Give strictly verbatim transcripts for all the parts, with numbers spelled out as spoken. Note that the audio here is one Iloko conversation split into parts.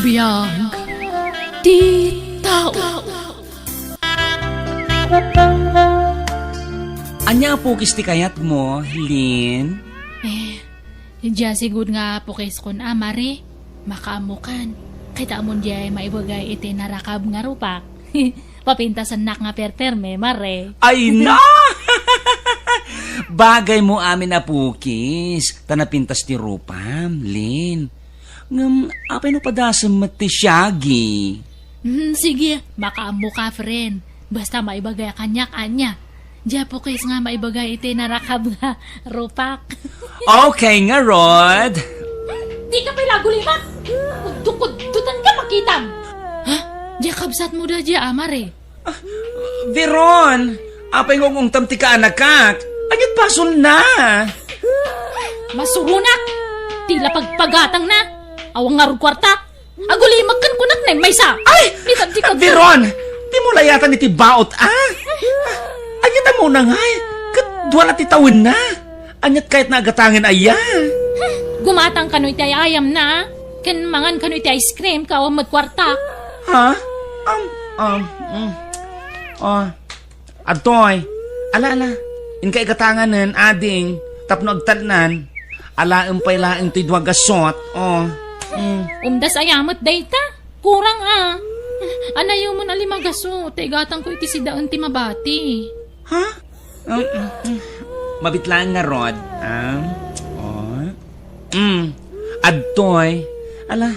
Biag ti tao. Ania a pukis ti kayatmo, Lin? Eh, dia sigud nga pukiskon a, Mare. Makaammokan. Kitaem diay maibagay iti narakab nga rupak. Papintasennak nga perperme, Mare. Ay na! Bagaymo amin a pukis, ta napintas ti rupam, Lin. Ngem, apay no padasem met ti siagi? Hmm, sige, makaammoka, friend. Basta maibagay kaniak, ania. Dia pukis nga maibagay iti narakab nga rupak. Okay ngarud. Dika pay la agulimak. Kuddo-kuddotan ka, makitam. Ha? Dia kabsatmo da dia, Mare? Veron, apay nga ungungtam ti kaanakak? Ania't basolna? Masuronak! Ti la pagpagatangna! Awan ngarud kuarta! Agulimak ken kunak nay maysa! Ay! Dika, dika, Veron! Dimo layatan iti baot, a? Ania't ammona ngay? Ket dua la ti tawenna. Ania't kayatna a gatangen aya? Gumatang kano iti ay-ayamna, ken mangan kano iti ice cream, ket awan met kuarta. Ha? Um, um, mm. Oh. Adtoy. Ala, ala. Inka igatanganen, ading. Tapno agtalnan. Alaem pay laeng toy dua gasot. Oh. Mm. Umdas aya met dayta. Kurang a. Anayomon a lima gasot, ta igatangko iti sidaen ti mabati. Ha? Um, mm, mm. Mabit laeng ngarud, ah? Oh. Mm. Adtoy. Ala,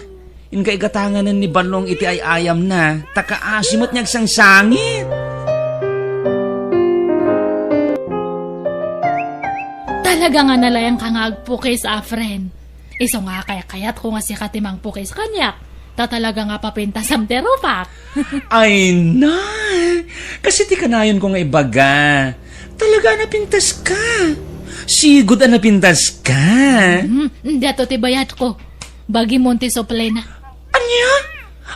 inka igatanganen ni Balong iti ay-ayamna, ta kaasi met nga agsangsangit. Talaga nga nalayanka nga agpukis, a, friend. Isu nga kaykayatko nga sika ti mangpukis kaniak, ta talaga nga papintasam ti rupak. Ay na! Kas iti kanayonko nga ibaga, talaga a napintaska. Sigud a napintaska. Hmm, diato ti bayadko. Bagimon ti suplina. Ania?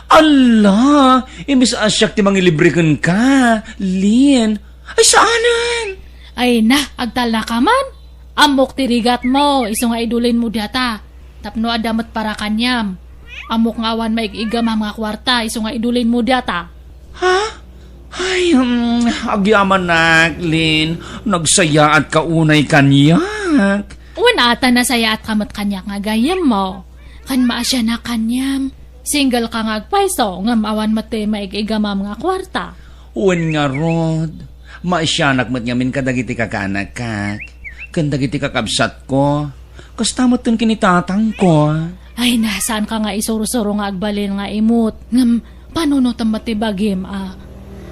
Ala, imbes a siak ti mangilibre kenka, Lin. Ay, saanen? Ay na, agtalnaka man. Ammok ti rigatmo, isu nga idulinmo diata. Tapno adda met para kaniam. Ammok nga awan maig-igamam nga kuarta, isu nga idulinmo diata. Ha? Ay, um, agyamanak, Lin. Nagsayaatka unay kaniak. Wen a ta nasayaatka met kaniak nga gayyemmo. Ken maasianak kaniam. Single ka nga agpayso, ngem awan met ti maig-igamam nga kuarta. Wen ngarud, maasianak met ngamin kadagiti kakaanakak, ken dagiti kakabsatko, kasta met ken ni tatangko. Ay na, saanka nga isursuro nga agbalin nga imut, ngem panunotem met ti bagim a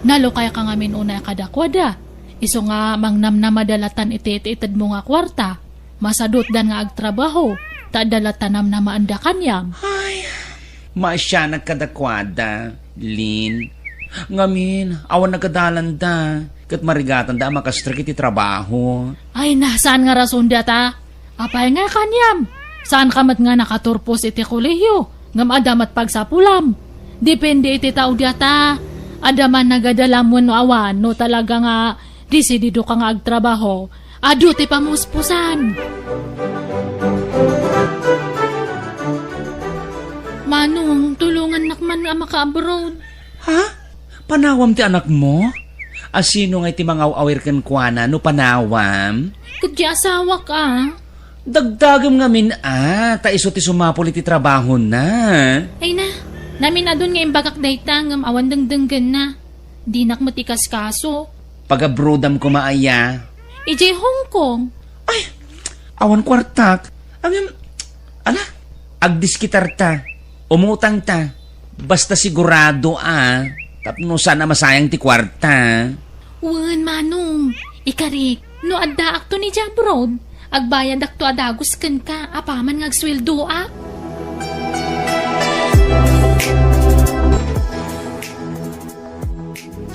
nalukayka ngamin unay kadakuada. Isu nga mangnamnamada latan iti it-itedmo nga kuarta. Masadutdan nga agtrabaho, ta adda latta namnamaenda kaniam. Ay, maasianak kadakuada, Lin. Ngamin, awan nagadalanda, ket marigatanda a makastrek iti trabaho. Ay na, saan nga rason data? Apay nga kaniam? Saanka met nga nakaturpos iti kolehiyo, ngem adda met pagsapulam. Depende iti tao data. Adda man nagadalam wenno awan, no talaga nga desididoka nga agtrabaho, adu ti pamuspusan. Manong, tulongannak man nga maka-abroad. Ha? Panawam ti anakmo? A, sino ngay ti mangaw-awir kenkuana no panawam? Ket ti asawak a. Dagdagem ngamin a, ta isu ti sumapul iti trabahona. Ay na, naminadun nga imbagak dayta ngem awan dengdenggenna. Dinak met ikaskaso. Pag-abroadam koma aya? Idiay Hong Kong. Ay, awan kuartak. Ngem, ala, agdiskitarta. Umutangta. Basta sigurado a, tapno saan a masayang ti kuarta. Wen, Manong, ikarik, no addaakto idiay abroad, agbayadakto a dagus kenka apaman nga agsueldoak.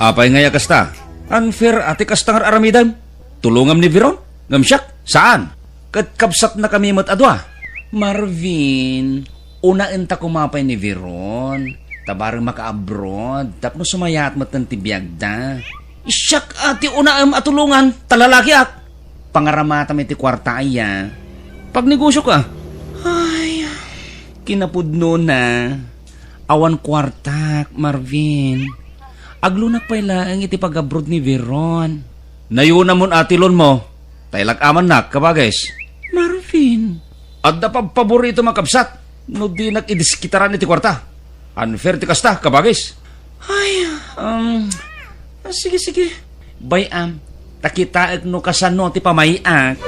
Apay ngay a kasta? Unfair a ti kasta nga ar-aramidem. Tulongam ni Veron, ngem siak, saan? Ket kabsatnakami met a dua. Marvin, unaenta koma pay ni Veron, ta bareng maka-abroad, tapno sumayaat metten ti biagda. Siak a ti unaem a tulongan, ta lalakiak. Pangaramatam iti kuarta aya. Pagnegosio ka. Ay, kinapudnona. Awan kuartak, Marvin. Aglonak pay laeng iti pag-abroad ni Veron. Nayonamon a ti loanmo, ta ilak-amannak, kabagis. Marvin. Adda pabpaboritom a kabsat no dinak idiskitaran iti kuarta. Unfair ti kasta, kabagis. Ay, um, sige, sige. Bay-am, ta kitaek no kasano ti pamay-ak.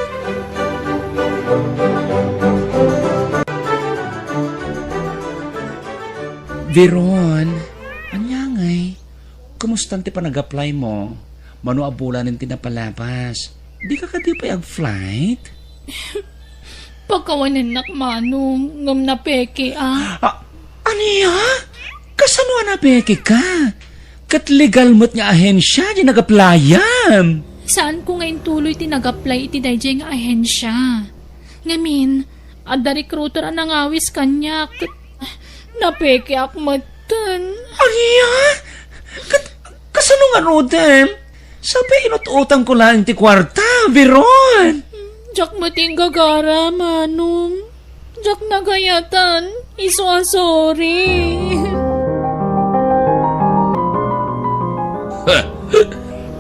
Veron, ania ngay? Kumustan ti panag-apply mo? Mano a bulanen ti napalabas? Dika kadi pay ag-flight? Pakawanennak, Manong, ngem napeke, a. Ah, ania? Kasano a napeke ka? Ket legal met nga ahensya ti nag-apply-am. Saanko nga intuloy ti nag-apply iti daydiay nga ahensya. Ngamin, adda recruiter a nangawis kaniak ket napekeak metten. Ania? Ket kasano ngaruden? Sapay inut-utangko laeng ti kuarta, Veron. Diak met inggagara, Manong. Diak nagayatan. Isu a sorry.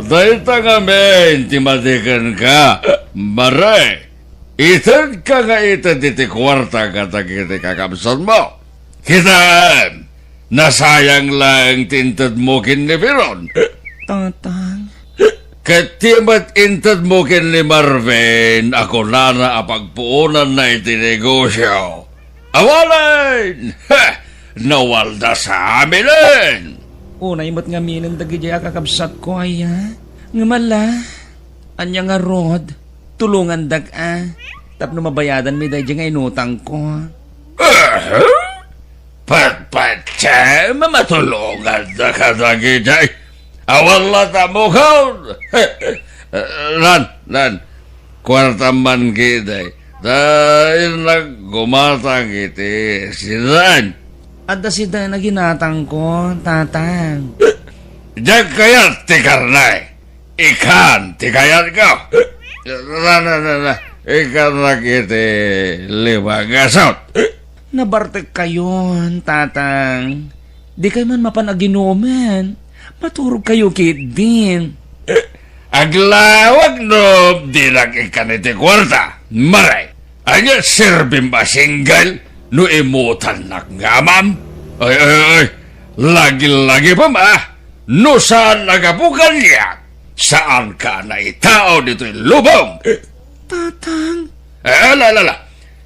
Dayta ngamin ti madi kenka, Mare. Itedka nga ited iti kuarta kadagiti kakabsatmo. Kitaem, nasayang laeng ti intedmo ken ni Veron. Tatang. Ket ti met intedmo ken ni Marvin a kunana a pagpuonanna iti negosio. Awanen! Heh! Nawalda sa aminen! Unay met ngaminen dagidiay a kakabsatko, aya. Ngem ala, ania ngarud, tulongandak a, tapno mabayadanmi daydiay nga inutangko. Aha? Patpatiem a matulongandaka dagidiay. Awan latta a mukon. Lan, lan. Kuartam man ketdi. Ta innak gumatang iti sidan. Adda sidan a ginatangko, Tatang. Diak kayat ti karne. Ikan ti kayatko. Na, na, na, na. Ikannak iti lima nga sot. Nabartekkayon, Tatang. Dikay man mapan aginuman. Maturogkayo ketdin. Aglawag no dinak ikkan iti kuarta, Mare. Ania serbim a single no imutannak nga amam? Ay, ay, ay. Lagi-lagi pa ma. No saan a gapu kaniak, saanka a naitao ditoy lubong. Tatang. Eh, ala, ala, ala.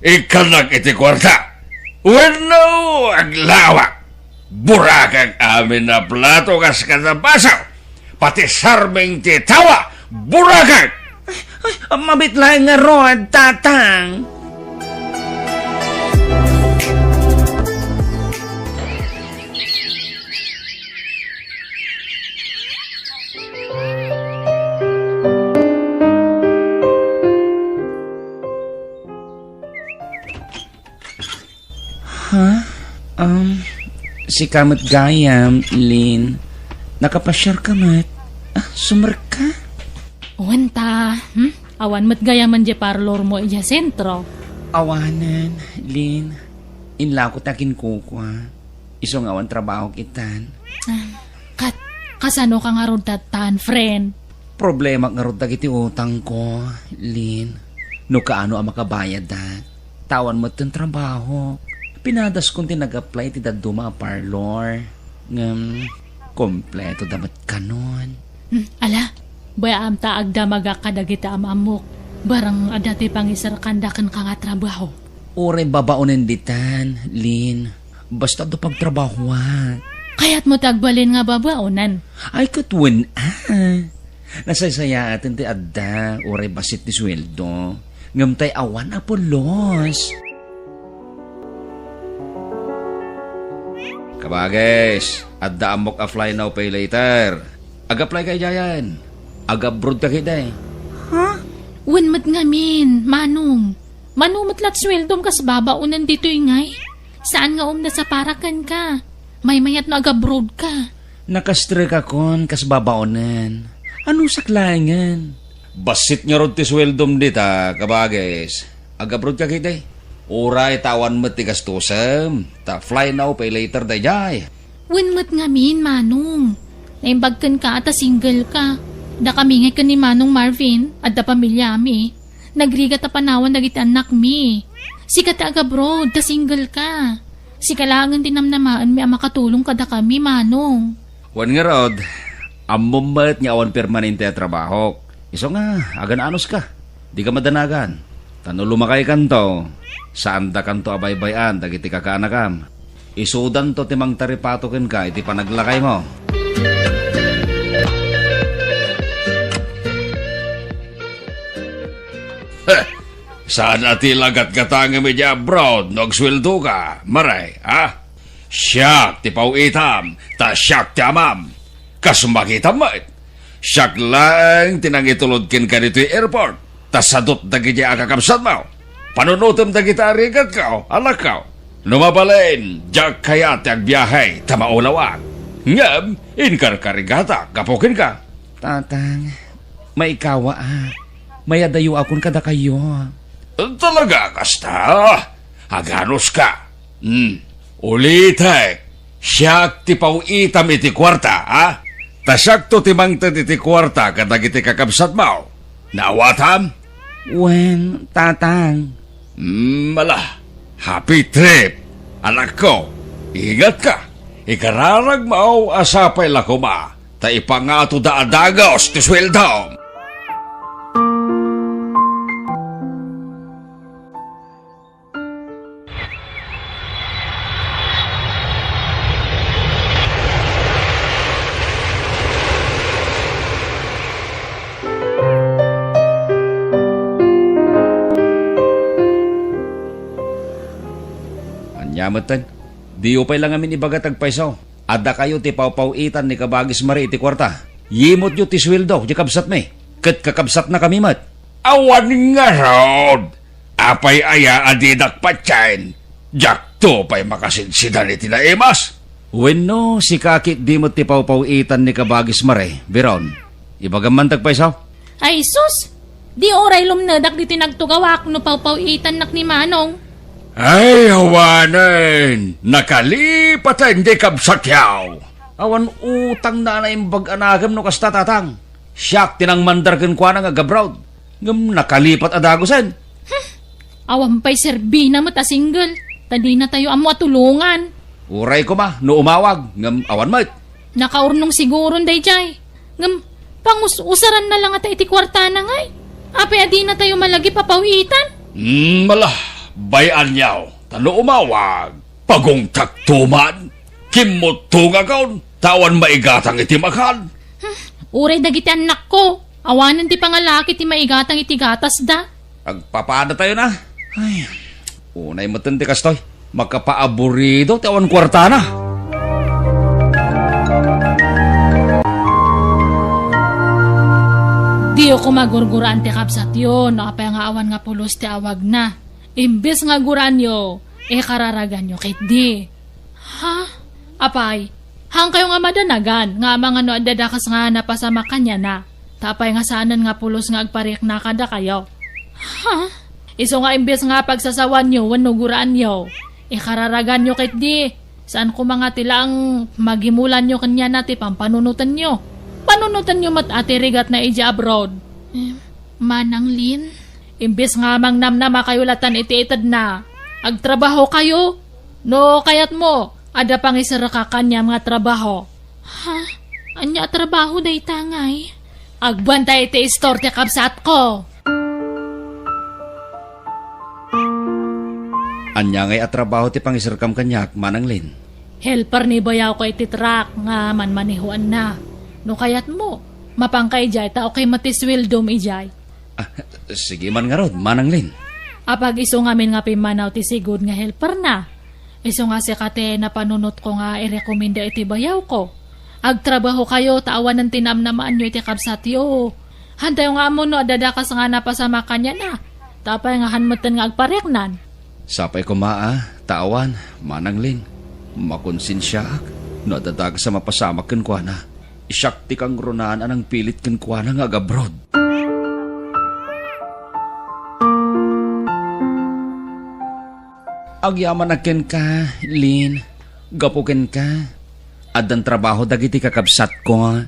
Ikkannak iti kuarta. Wenno aglawak. Burakak amin a plato kas kada baso. Pati sarming ti tawa, burakak. Ay, ay, mabit laeng ngarud, Tatang. Ha? Um, sika met gayam, Lin. Nakapasiar ka met. Ah, sumrek ka? Wen ta, hmm? Awan met gayam diay parlor mo idiay sentro. Awanen, Lin. Inlako ta kinkukua. Isu nga awan trabaho itan. Ah, kat, kasano ka ngarud tattan, friend? Problema ngarud dagiti utangko, Lin. No kaano a makabayadak. Ta awan metten trabaho. Pinadaskon ti nag-apply iti dadduma a parlor. Ngem, kompleto da met kanon. Hmm, ala, bay-am ta agdamagak kadagiti am-ammok. Barang adda ti pangiserkandakon ka nga trabaho. Uray babaonen ditan, Lin. Basta adda pagtrabahoak. Kayatmo ti agbalin nga babaonen? Ay, ket wen, a. Nasaysayaaten ti adda, uray bassit ti sueldo. Ngem tay awan a pulos. Kabagis, adda ammok a fly now pay later. Ag-apply ka idiayen. Ag-abroad ka ketdi. Ha? Wen met ngamin, Manong. Mano met la ti sueldom kas babaonen ditoy ngay? Saan nga umda sa para kenka? Maymayat no ag-abroad ka. Nakastrekakon kas babaonen. Anusak laengen? Bassit ngarud ti sueldom dita, kabagis. Ag-abroad ka ketdi? Uray ta awan met ti gastusem, ta fly now, pay later daydiay. Wen met ngamin, Manong. Naimbag kenka ta single ka. Dakami ngay ken ni Manong Marvin, adda pamilyami. Nagrigat a panawan dagiti annakmi. Sika ti agabroad, ta single ka. Sika laengen ti namnamaenmi a makatulong kadakami, Manong. Wen ngarud, ammom met nga awan permanente a trabahok. Isu nga, agan-anos ka. Dika madanagan. Ta no lumakaykanto, saandakanto a baybay-an dagiti kakaanakam. Isudanto ti mangtaripato kenka iti panaglakaymo. Heh! Saan a ti lagatgatangem idiay abroad no agsueldoka, Mare, ha? Siak ti paw-itam, ta siak ti amam. Kas makitam met, siak laeng ti nangitulod kenka ditoy airport, ta sadut dagidiay a kakabsatmo. Panunotem dagita a rigatko, anakko. No mabalin, diak kayat ti agbiahe ta maulawak. Ngem, inkarkarigatak gapu kenka. Tatang, maikawaak. Mayadayoakon kadakayo. Talaga kasta? Aganos ka? Hmm. Ulitek, siak ti paw-itam iti kuarta, ha? Ta siakto ti mangted iti kuarta kadagiti kakabsatmo. Naawatam? Wen, Tatang. Hmm, ala. Happy trip, anakko. Ingatka. Ikararagmo a sapay la koma ta ipangatoda a dagus ti sueldom. Ania metten? Diyo pay la ngamin ibaga ti agpayso a dakayo ti pawpaw-itan ni Kabagis Mare iti kuarta. Yimutyo ti sueldo ti kabsatmi, ket kakabsatnakami met. Awan ngarud! Apay aya a dinak patien? Diakto pay makasidsidan iti naimas? Wenno, sika ketdi met ti pawpaw-itan ni Kabagis Mare, Biron? Ibagam man ti agpayso? Ay sus! Di uray lumnedak ditoy nagtugawak no pawpaw-itannak ni Manong. Ay, awanen! Nakalipaten ti kabsatyo! Awan utang na naimbag a nagem no kasta, Tatang. Siak ti nangmandar kenkuana nga agabroad. Ngem nakalipat a dagusen. Hmm. Awan pay serbina met a single, ta dinatayo ammo a tulongan. Uray koma no umawag, ngem awan met. Nakaurnong siguron daydiay. Ngem, pangus-usaranna la ngata iti kuartana ngay. Apay a dinatayo malagip a paw-itan? Hmm, ala, bay-anyo, ta no umawag, pagungtakto man. Kimmutongakon, ta awan maigatang iti makan. Hmm, uray dagiti annakko, awanen ti pangalaki ti maigatang iti gatasda. Agpapanatayo na. Ay, unay metten ti kastoy. Makapaaburido ti awan kuartana. Diyo koma gurguraan ti kabsatyo no apay nga awan nga pulos ti awagna. Imbes nga guraanyo, ikararaganyo ketdi. Ha? Apay, haankayo nga madanagan nga amangan no adda dakes nga napasamak kaniana, ta apay nga saanen nga pulos nga agparikna kadakayo? Ha? Isu nga imbes nga pagsasawanyo wenno guraanyo, ikararaganyo ketdi, saan koma nga ti laeng magimulanyo kaniana ti pampanunotenyo. Panunotenyo met a ti rigatna idiay abroad. Em, Manang Lin? Imbes nga mangnamnamakayo latan iti itedna, agtrabahokayo. No kayatmo, adda pangiserka kaniam nga trabaho. Ha? Ania a trabaho dayta ngay? Agbantay iti istor ti kabsatko. Ania ngay a trabaho ti pangiserkam kaniak, Manang Lin? Helper ni bayawko iti truck nga manmanehoanna. No kayatmo, mapanka idiay ta okay met ti sueldom idiay. Ah, sige man ngarud, Manang Lin. Apag isu ngamin nga pimmanaw ti sigud nga helperna. Isu nga sika ti napanunotko nga irekomenda iti bayawko. Agtrabahokayo ta awanen ti namnamaanyo iti kabsatyo. Hantayo nga ammo no adda dakes nga napasamak kaniana. Ta apay nga han metten nga agpariknan? Sapay koma a, ta awan, Manang Lin. Makonsensiaak no adda dakes a mapasamak kenkuana. Siak ti kangrunaan a nangpilit kenkuana nga agabroad. Agyamanak kenka, Lin. Gapu kenka, addan trabaho dagiti kakabsatko.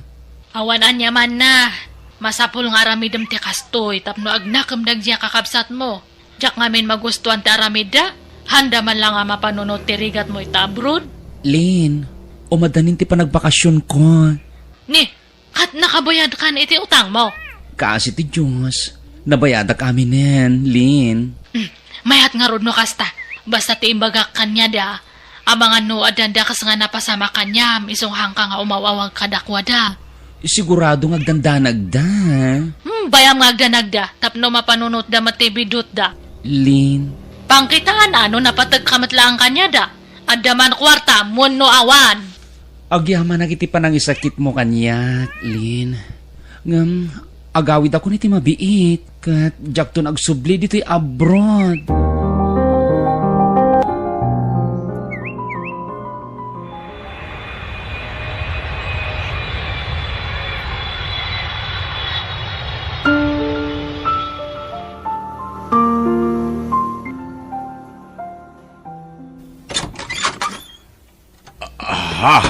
Awan aniamanna. Masapul nga aramidem ti kastoy tapno agnakem dagiti a kakabsatmo. Diak ngamin magustuan ti aramidda. Haanda man la nga mapanunot ti rigatmo ita abroad. Lin, umaddanin ti panagbakasionko. Ni, ket nakabayadkan iti utangmo? Kaasi ti Dios, nabayadak aminen, Lin. Hmm, mayat ngarud no kasta. Basta ti imbagak kaniada, amangan no addanda kas nga napasamak kaniam, isu nga haanka nga umaw-awag kadakuada. Sigurado nga agdandanagda. Hmm, bayam nga agdanagda, tapno mapanunotda met ti bidutda. Lin. Pangkitaan a no napateg ka met laeng kaniada. Adda man kuarta, wenno awan. Agyamanak iti panangisakitmo kaniak, Lin. Ngem, agawidakon iti mabiit, ket diakton agsubli ditoy abroad. Ah,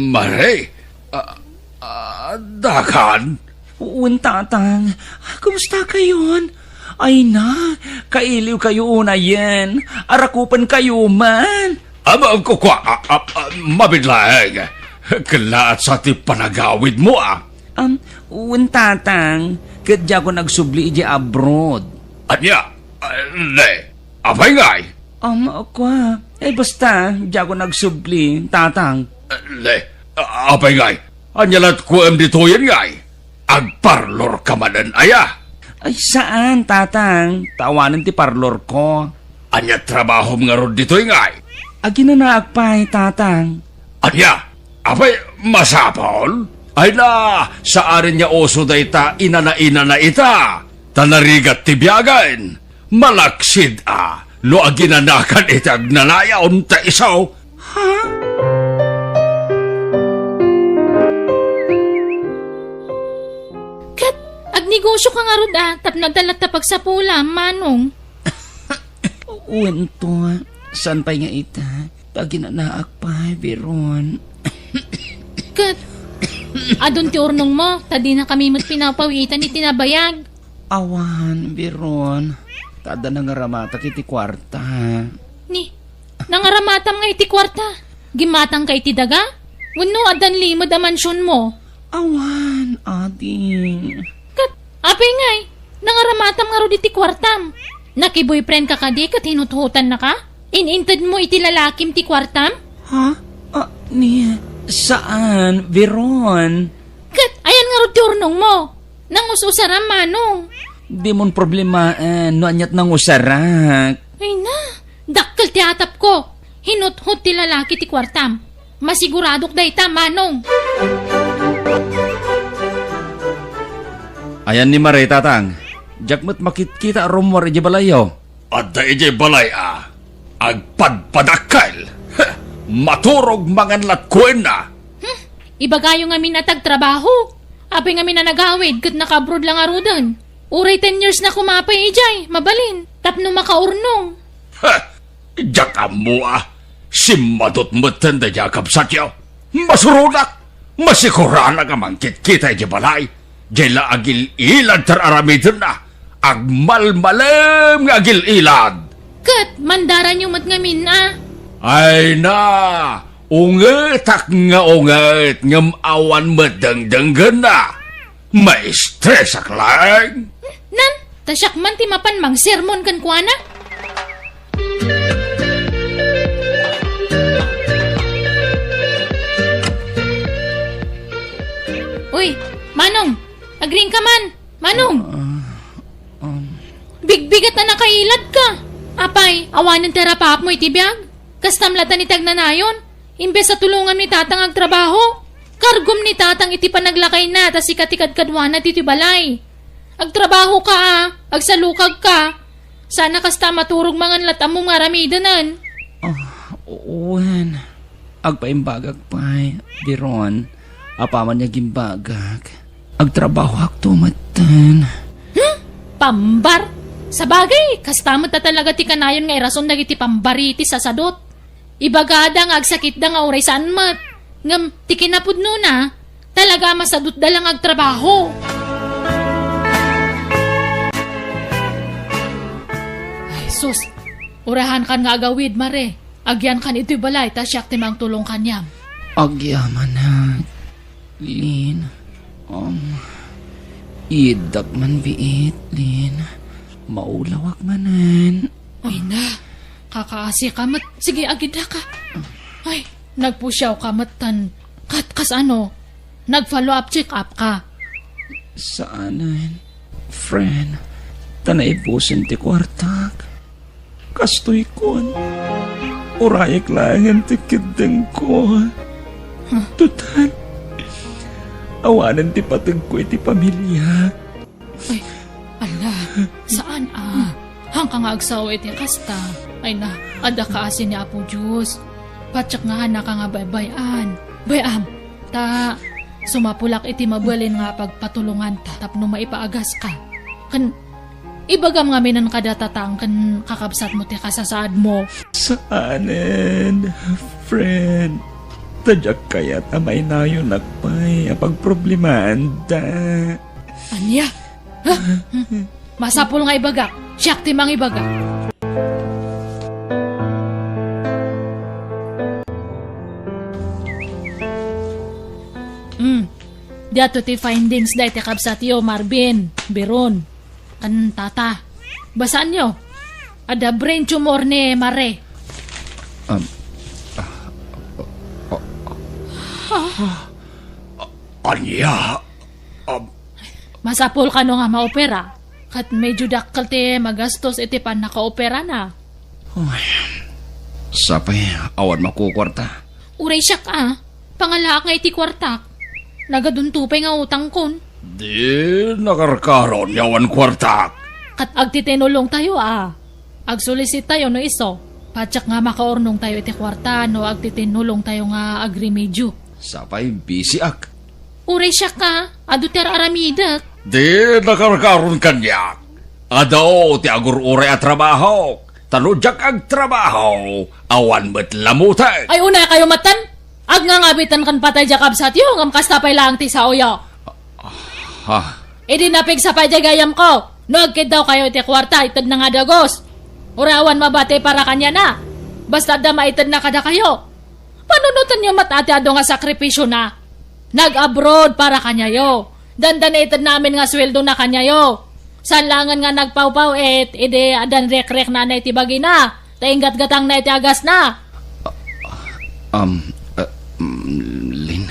Mare? Ah, ah, Dakan? Wen, Tatang. Kumusta kayon? Ay na, kailiw kayo unayen. Arakupen kayo man. Ama, kukua, ah, ah, ah, mabit laeng. Kelaat sa ti panagawidmo, ah. Um, wen, Tatang, ket diakon agsubli idiay abroad. Ania? Ah, ne, apay ngay? Um, kua, eh, basta, diakon agsubli, Tatang. Ah, ne, ah, apay ngay? Ania lat kuem ditoyen ngay? Agparlor ka manen aya? Ay, saan, Tatang. Ta awanen ti parlor ko. Ania trabahom ngarud ditoy ngay? Aginanaak pay, Tatang. Ania? Apay, masapol? Ay na, saanen nga uso dayta inana-inana ita, ta narigat ti biagen. Malaksid a no aginanakan iti agnanayon ta isu. Ha? Ket agnegosio ka ngarud a tapno adda latta pagsapulam, Manong? Wen to, saan pay nga ita? Aginanaak pay, Biron. Ket adun ti urnongmo, ta dinakami met pinapawitan iti nabayag. Awan, Biron. Ta adda nangaramatak iti kuarta. Ni, nangaramatam nga iti kuarta? Gimmatangka iti daga? Wenno addan limed a mansionmo? Awan, ading. Ket, apay ngay, nangaramatam ngarud iti kuartam? Nakiboyfriend ka kadi ket hinuthutannaka? In-intedmo iti lalakim ti kuartam? Ha? Ah, ni, saan, Biron? Ket ayan ngarud ti urnongmo? Nangus-usaram, Manong. Dimon problemaen no aniat nangusarak. Ay na, dakkel ti atapko. Hinuthot ti lalaki ti kuartam. Masiguradok dayta, Manong. Ayan ni Mare, Tatang. Diak met makitkita a rummuar idiay balayyo. Adda idiay balay a agpadpadakkel. Heh, maturog mangan lat kuenna. Hmm, ibagayo ngamin a tagtrabaho. Apay ngamin a nagawid ket nakaabroad la ngaruden. Uray ten years na koma pay idiay, mabalin, tapno makaurnong. Heh, diak ammo a simmadot metten daydiay a kabsatyo. Masurodak, masikuranak a mangkitkita idiay balay. Diay la agil-ilad ti ar-aramidenna. Agmalmalem nga agil-ilad. Ket mandaranyo met ngamin a. Ay na, ungetak nga unget ngem awan met dengdenggenna. Maistresak laeng. Nan, ta siak man ti mapan mangsermon kenkuana. Uy, Manong, agriingka man. Manong! Ah, um. Bigbigat a nakailadka. Apay, awanen ti arapaapmo iti biag? Kastam latta ni ti agnanayon. Imbes a tulongam ni Tatang agtrabaho, kargom ni Tatang iti panaglakayna ta sika ti kadkaduana ditoy balay. Agtrabahoka a, agsalukagka. Sana kasta a maturog mangan lat ammom nga aramidenen. Ah, wen. Agpaimbagak pay, Biron. Apaman nga agimbagak, agtrabahoakto metten. Hmm? Pambar? Sabagay, kasta met a talaga ti kanayon nga irason dagiti pambari ti sasadot. Ibagada nga agsakitda nga uray saan met. Ngem ti kinapudnona, talaga a masadotda la nga agtrabaho. Ay, sus. Urahankan nga agawid, Mare. Agyankan itoy balay, ta siak ti mangtulong kaniam. Agyamanak, Lin. Um, iddak man biit, Lin. Maulawak manen. Ay na, kakaasi ka met. Sige, agidda ka. Ay, nagpusiaw ka met tan. Kat, kas ano? Nag-follow up check up ka? Saanen, friend. Ta naibusen ti kuartak. Kastoy kon, urayek laengen ti kiddengko. Huh? Total, awanen ti pategko iti pamilya. Ay, ala, saan a? Hangka nga agsao iti kasta. Ay na, adda kaasi ni Apo Dios. Patiek nga hanaka nga baybay-an. Bay-am, ta sumapulak iti mabalin nga pagpatulonganta tapno maipaagas ka. Ken ibagam ngamin kada tatang ken kakabsatmo ti kasasaadmo. Saanen, friend. Ta diak kayat a mainayonak pay a pagproblemaanda. Ania? Ha? Masapul nga ibagak. Siak ti mangibaga. Hmm. Diato ti findings dayta kabsatyo, Marvin, Biron, ken Tata. Basaanyo. Adda brain tumor ni Mare. Um, ah, ah, ah, ah, ania? Um, Masapul kano nga maopera, ket medyo dakkel ti magastos iti pannakaoperana. Uy, sapay, awan makukuarta. Uray siak a, pangalaak nga iti kuartak. Nagadunto pay nga utangkon. Di nakarkaron nga awan kuartak. Ket agtitinulongtayo a. Agsulisitayo no isu. Patiek nga makaurnongtayo iti kuarta no agtitinulongtayo nga agremedyo. Sapay, bisiak. Uray siak a, adu ti ar-aramidek. Di nakarkaron kaniak. Adu ti agur-uray a trabahok. Ta no diak agtrabaho, awan met lamutek. Ay, unay kayo matan? Agngangabitan ken patay diak kabsatyo, ngem kasta pay laeng ti saoyo. Ha? Idi napigsa pay diay gayamko, no agkiddaw kayo iti kuarta, itedna nga dagus. Uray awan mabati para kaniana. Basta adda maitedna kadakayo. Panunotenyo met a ti adu nga sakripisiona. Nag-abroad para kaniayo. Dandani itedna amin nga suweldona kaniayo. Saan laengen nga nagpawpaw-it, idi addan rekrekna iti bagina. Ta inggatgatangna iti agasna. Um, uh, mm, Lin.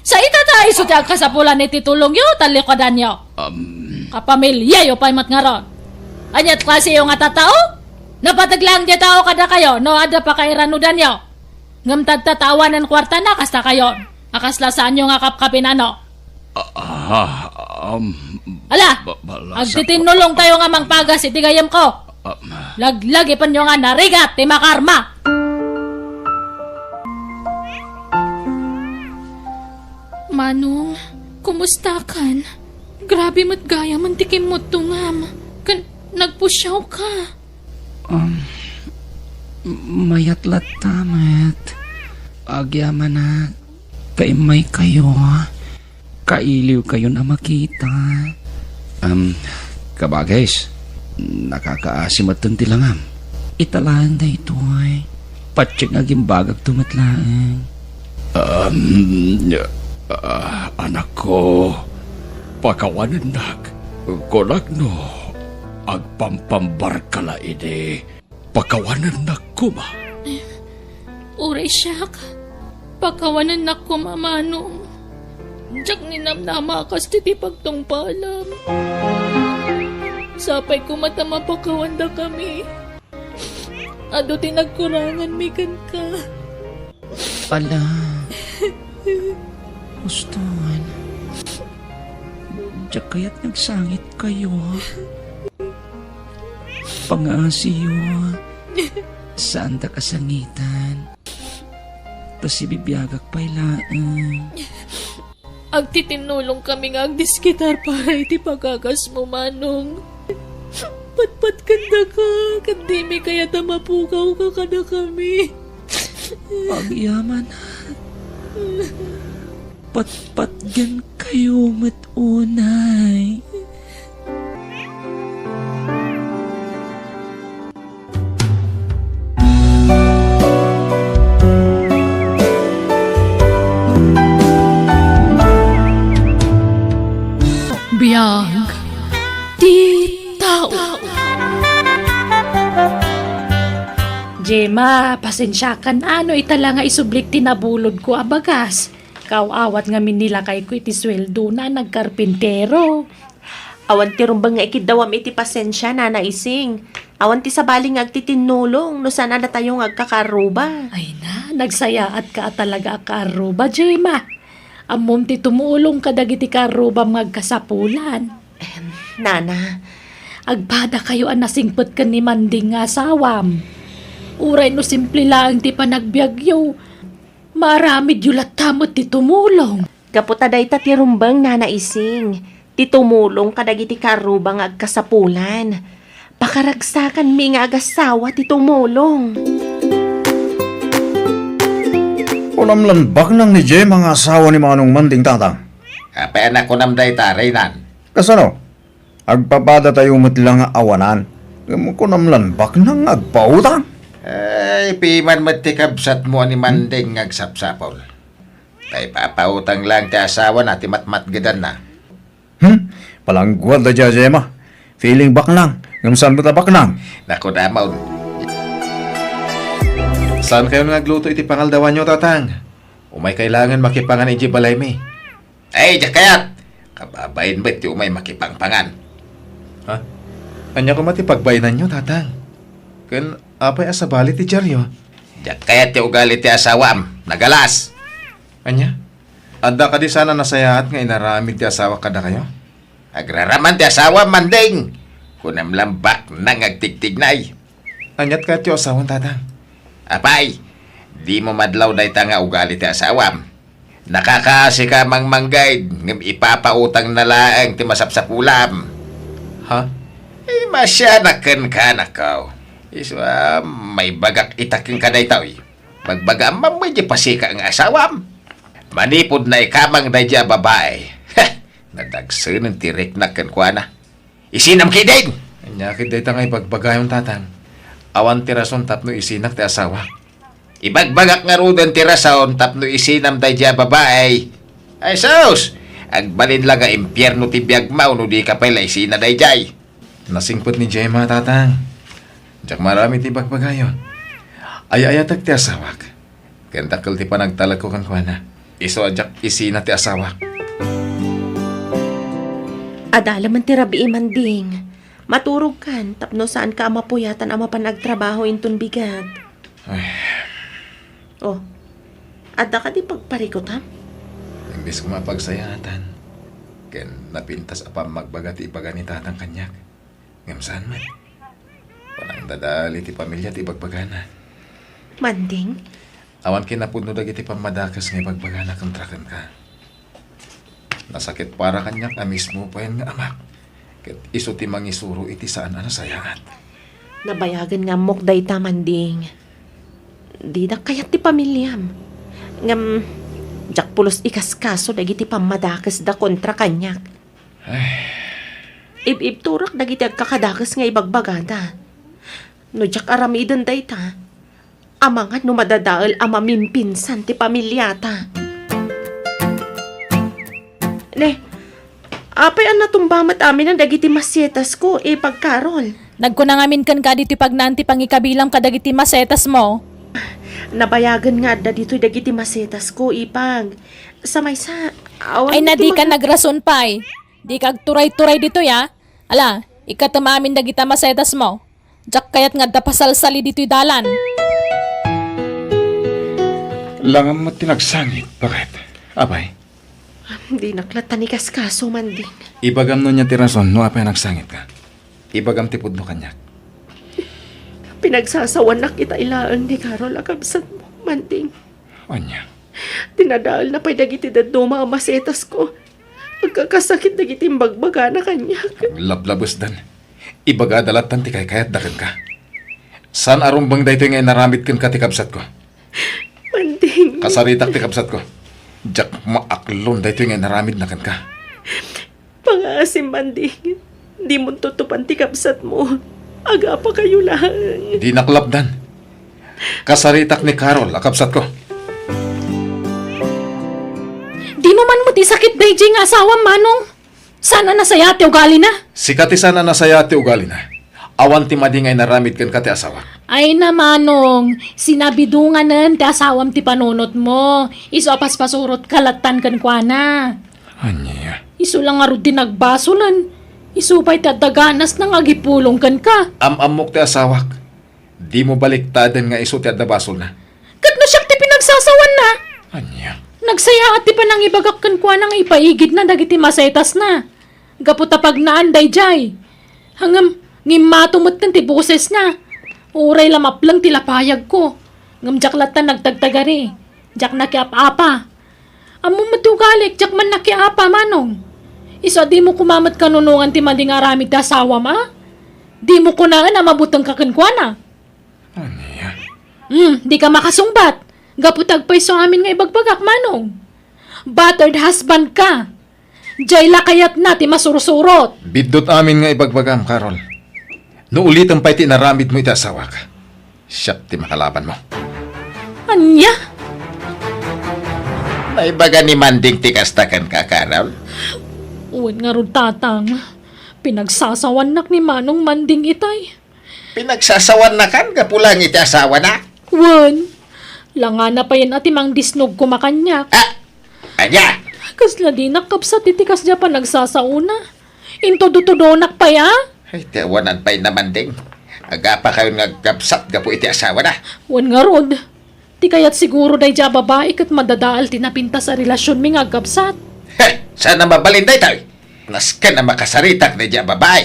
Sa ita ta isu ti agkasapulan iti tulongyo, talikudanyo. Um. Kapamilyayo pay met ngarud. Aniat klasiyo nga tattao? Napateg laeng diay tao kadakayo no adda pakairanudanyo. Ngem tatta ta awanen kuartana kasta kayon. A kasla saanyo nga kapkapinano. Ah, ah, um, Ala, ba-, bala, agtitinulongtayo nga mangpagas iti gayemko. Um, Laglagipenyo nga narigat ti makarma. Manong, kumustakan? Grabe met gayamen ti kimmuttongam. Ken nagpusiaw ka. Um, mayat latta met. Agyamanak, kaimmay kayo. Kailiw kayon a makita. Um, kabagis, nakakaasi metten ti langam. Ita laeng daytoy. Patien nga agimbagakto met laeng. Um, ah, anakko, pakawanennak, kunak no, agpampambarka la idi, pakawanennak koma. Uray siak, pakawanennak koma, Manong. Diak ninamnama a kas ti pagtungpalam. Sapay koma ta mapakawandakami. Adu ti nagkuranganmi kenka. Ala. Uston. Diak kayat nga agsangit kayo. Pangaasiyo. Saandak a sangitan. Ta sibibiagak pay laeng. Agtitinulongkami nga agdiskitar para iti pagagasmo, Manong. Patpatgen daka, ket dimi kayat a mapukawka kadakami. Agyamanak. Patpatgenkayo met unay. Biag ti tao. Gemma, pasensiakan a no ita la nga isublik ti nabulodko a bagas. Kaaw-awat ngamin ni lakayko iti sueldona a nagkarpintero. Awan ti rumbeng nga ikiddawam iti pasensia, Nana Ising. Awan ti sabali nga agtitinnulong no saan a datayo nga agkakaarruba. Ay na, nagsayaatka a talaga a kaarruba, Gemma. Ammom ti tumulong kadagiti kaarrubam nga agkasapulan. Em, Nana. Agpadakayo a nasingpet ken ni Manding nga asawam. Uray no simple laeng ti panagbiagyo, maaramidyo latta met ti tumulong. Gapu ta dayta ti rumbeng, Nana Ising, ti tumulong kadagiti kaarruba nga agkasapulan. Pakaragsakanmi nga agasawa ti tumulong. Kunam lan baknang ni Gemma nga asawa ni Manong Manding, Tatang. Apay a nakunam dayta, Reynan? Kasano? Agpapadatayo met la nga awanan. Ngem kunam lan baknang nga agpautang? Ay, piman met ti kabsatmo a ni Manding nga agsapsapul. Ta ipapautang laeng ti asawana ti matmatgedanna. Hmm? Palangguad daydiay a Gemma. Feeling baknang, ngem saan met a baknang? Naku, damon. Saankayon nga agluto iti pangaldawanyo, Tatang? Umay kailangan makipangan idiay balaymi. Ay, diak kayat! Kababain met ti umay makipangpangan. Ha? Ania koma ti pagbainanyo, Tatang? Ken apay a sabali ti diaryo? Diak kayat ti ugali ti asawam. Nagalas! Ania? Adda kadi saan a nasayaat nga inaramid ti asawak kadakayo? Agraraman ti asawam, Manding! Kunam lang baknang nga agtigtignay. Aniat kayatyo a sawen, Tatang? Apay, dimo madlaw dayta nga ugali ti asawam. Nakakaasika a mangmanggaid, ngem ipapautangna laeng ti masapsapulam. Ha? Eh, masianak kenka, nakaw. Isu a, maibagak ita kenka daytoy. Bagbagaam man met diay pasika nga asawam. Manipud naikamang daydiay a babai. Heh! Nadagsenen ti riknak kenkuana. Isinam ketdin! Ania ket dayta nga ibagbagayon, Tatang? Awan ti rason tapno isinak ti asawak. Ibagbagak ngaruden ti rason tapno isinam daydiay a babai. Ay sus! Agbalin la nga impierno ti biagmo no dika pay la isina daydiay. Nasingpet ni Gemma, Tatang. Diak maaramid ti ibagbagayo. Ay-ayatek ti asawak. Ken dakkel ti panagtalekko kenkuana. Isu a diak isina ti asawak. Adda laeng ti rabii, Manding. Maturogkan tapno saanka a mapuyatan a mapan agtrabaho inton bigat. Ay. Oh, adda kadi pagparikutam? Imbes koma a pagsayaatan, ken napintas a pammagbaga ti ibaga ni Tatang kaniak. Ngem saan met. Panangdadael iti pamilya ti ibagbagana. Manding? Awan kinapudno dagiti pammadakes nga ibagbagana kontra kenka. Nasakit para kaniak a mismo payen nga amak, ket isu ti mangisuro iti saan a nasayaat. Nabayagen nga ammok dayta, Manding. Didak kayat ti pamiliam. Ngem, diak pulos ikaskaso dagiti pammadakesda kontra kaniak. Ay. Ib-ibturak dagiti agkakadakes nga ibagbagada. No diak aramiden dayta, amangan no madadael a mamimpinsan ti pamiliata. Ne, apay a natumba met aminen dagiti masetasko, Ipag Carol? Nagkuna ngamin kenka ditoy pagnaan ti pangikabilam kadagiti masetasmo. Nabayagen nga adda ditoy dagiti masetasko, Ipag. Sa maysa, awan Ay, ti nadika man- nagrason pay. Dika agturay-turay ditoy, a. Ala, ikkatem amin dagita masetasmo. Diak kayat nga adda pasalsali ditoy dalan. Langam met ti nagsangit, baket. Apay? Dinak latta ikaskaso, Manding. Ibagam no ania ti rason no apay a nagsangitka. Ibagam ti pudno kaniak. Pinagsasawanak ita laeng ni Carol a kabsatmo, Manding. Ania? Dinadaelna pay dagiti dadduma a masetasko. Agkakasakit dagiti imbagbagana kaniak. Aglablabesdan. Ibagada lattan ti kaykayatda kenka. Saan a rumbeng daytoy nga inaramid kenka ti kabsatko. Manding. Kasaritak ti kabsatko. Diak maaklon daytoy nga inaramidna kenka. Pangaasim, Manding. Dimo tutupan ti kabsatmo. Agapakayo laeng. Dinak lapdan. Kasaritak ni Carol a kabsatko. Dimo man met isakit daydiay nga asawam, Manong. Saan a nasayaat ti ugalina? Sika ti saan a nasayaat ti ugalina. Awan ti madi nga inaramid kenka ti asawak. Ay na, Manong, sinabidonganen ti asawam ti panunotmo. Isu a paspasurotka lattan kenkuana. Ania? Isu la ngarud ti nagbasolen. Isu pay ti adda ganasna nga agipulong kenka. Am-ammok ti asawak. Dimo baliktaden nga isu ti adda basolna. Ket no siak ti pinagsasawanna? Ania? Nagsayaat ti panangibagak kenkuana nga ipaigidna dagiti masetasna. Gapu ta pagnaan daydiay. Ngem, ngimmato metten ti bosesna. Uray la mapleng ti lapayagko. Ngem diak latta nagtagtagari. Diak nakiap-apa. Ammom met ti ugalik, diak man nakiapa, Manong. Isu a dimo koma met kanunongan ti madi nga aramid ti asawam, a? Dimo kunaen a mabutengka kenkuana. Ania? Hmm, dika makasungbat. Gapu ta agpayso amin nga ibagbagak, Manong. Battered husband ka. Diay la kayatna ti masursurot. Biddut amin nga ibagbagam, Carol. No uliten pay ti inaramidmo iti asawak, siak ti makalabanmo. Ania? Naibaga ni Manding ti kasta kenka, Carol? Wen ngarud, Tatang. Pinagsasawannak ni Manong Manding itay. Pinagsasawannakan gapu laeng iti asawana? Wen. Langana payen a ti mangdisnog koma kaniak. Ah! Ania? Kasla dinak kabsat iti kasdiay a panagsasaona. Intudotudonak pay a? Ay, ti awanan pay na, Manding. Agapakayon nga agkabsat gapu iti asawana. Wen ngarud. Ti kayat siguro daydiay a babai ket madadael ti napintas a relasionmi nga agkabsat. Heh! Saan a mabalin daytoy? Nasken a makasaritak daydiay a babai.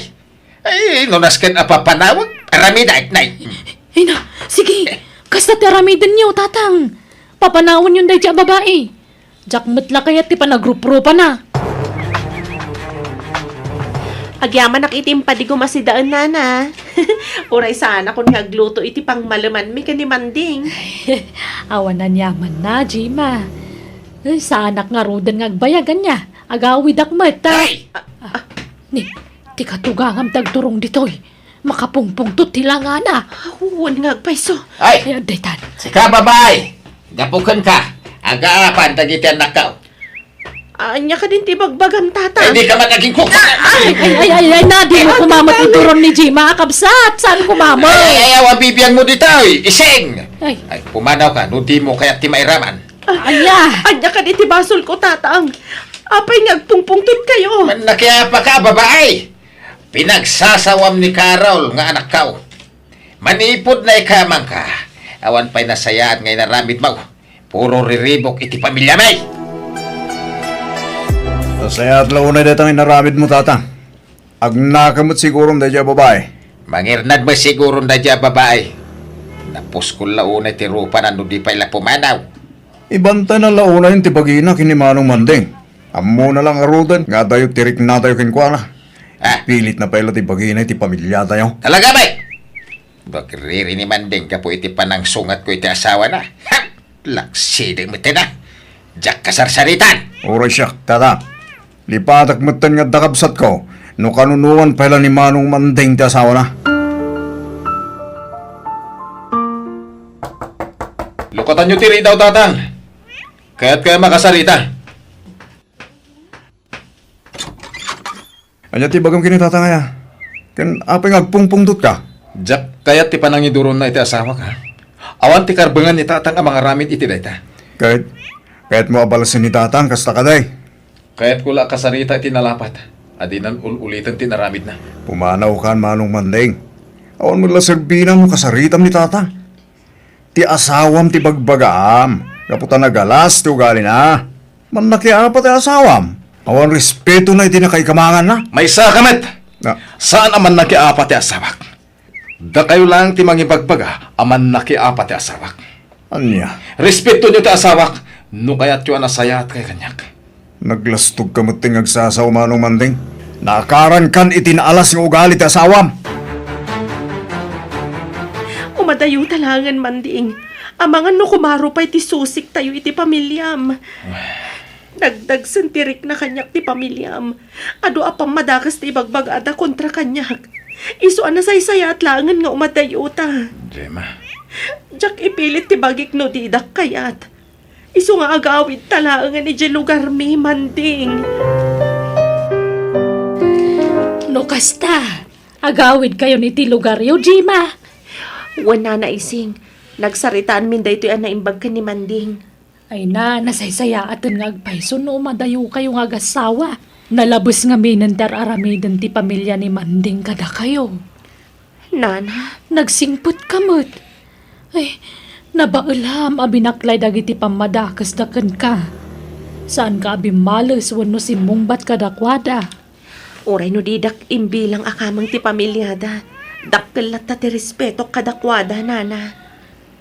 Ay, no nasken a papanawek, aramidak, nay. Ay na, sige. Kasta ti aramidenyo, Tatang. Papanawenyon daydiay a babai. Diak met la kayat ti panagruprupana. Agyamanak iti impadigom a sidaen, Nana. Uray saanakon nga agluto iti pangmalemanmi ken ni Manding. Awan aniamanna, Jima. Saanak ngaruden nga agbayag ania. Agawidak met, ta. Ay! Ah, ah. Ni, ti katugangam ti agturong ditoy. Makapungpungtot ti langana. Wen nga agpayso. Ay! Ay, adda itan. Sika, babai! Gapu kenka, agaapan dagiti annakko. Ania kadin ti bagbagam, Tata? Ay, dika man agingkukma. Ay, ay, ay, ay, ay, na, dimo koma met ituron ni Jima, kabsat. Saan koma met? Ay, ay, awan bibiangmo ditoy. Ising! Ay. Ay, pumanawka, no dimo kayat ti mairaman. Ania? Ania kadi ti basolko, Tatang? Apay nga agpungpungtotkayo? Mannakiapaka, babai! Pinagsasawam ni Carol nga anakko. Manipud naikamangka, awan pay nasayaat nga inaramidmo. Puro riribuk iti pamiliami. Nasayaat la unay dayta nga inaramidmo, Tatang. Agnaka met sigurom daydiay a babai. Mangirnad met sigurom daydiay a babai. Napuskol la unay ti rupana no di pay la pumanaw. Ibantayna la unay ti bagina ken ni Manong Manding. Ammona la ngaruden nga adayo ti riknatayo kenkuana. Ah. Ipilitna pay la ti bagina iti pamiliatayo. Talaga, bay? Agriri ni Manding gapu iti panangsungatko iti asawana. Ha! Laksideng metten a. Diak kasarsaritan. Uray siak, Tata. Lipatek metten nga adda kabsatko no kanunuan pay la ni Manong Manding ti asawana. Lukatanyo ti ridaw, Tatang. Kayatka a makasarita. Ania ti ibagam ken ni Tatang aya? Ken apay nga agpungpungtotka? Diak kayat ti panangiduronna iti asawak, ha? Awan ti karbengan ni Tatang a mangaramid iti dayta. Ket, kayatmo a balasen ni Tatang, kasta kadi? Kayatko la a kasarita iti nalapat a dinan ul-uliten ti inaramidna. Pumanawkan, Manong Manding. Awan met la serbina no kasaritam ni Tatang. Ti asawam ti bagbagaam, gapu ta nagalas ti ugalina. Mannakiapa ti asawam. Awan respetona iti nakaikamanganna. Maysaka met! Ah. Saan a mannakiapa ti asawak. Dakayo laeng ti mangibagbaga a mannakiapa ti asawak. Ania? Respetonyo ti asawak no kayatyo a nasayaat kaniak. Naglastogka met ti nga agsasaw, Manong Manding. Naakarankan iti naalas nga ugali ti asawam. Umadayota laengen, Manding. Amangan no kumaro pay ti susiktayo iti pamiliam. Nagdagsen ti rikna kaniak ti pamiliam. Adu a pammadakes ti ibagbagada kontra kaniak. Isu a nasaysayaat laengen nga umadayota. Gemma. Diak ipilit ti bagik no didak kayat. Isu nga agawidta laengen idiay lugarmi, Manding. No kasta, agawidkayon iti lugaryo, Gemma. Wen, Nana Ising, nagsaritaanmin daytoy a naimbag ken ni Manding. Ay na, nasaysayaaten nga agpayso no umadayokayo nga agassawa. Nalabes ngaminen ti ar-aramiden ti pamilya ni Manding kadakayo. Nana? Nagsingpetka met. Ay, nabaelam a binaklay dagiti pammadakesda kenka. Saanka a bimmales wenno simmungbat kadakuada. Uray no didak imbilang a kameng ti pamiliada, dakkel latta ti respetok kadakuada, Nana.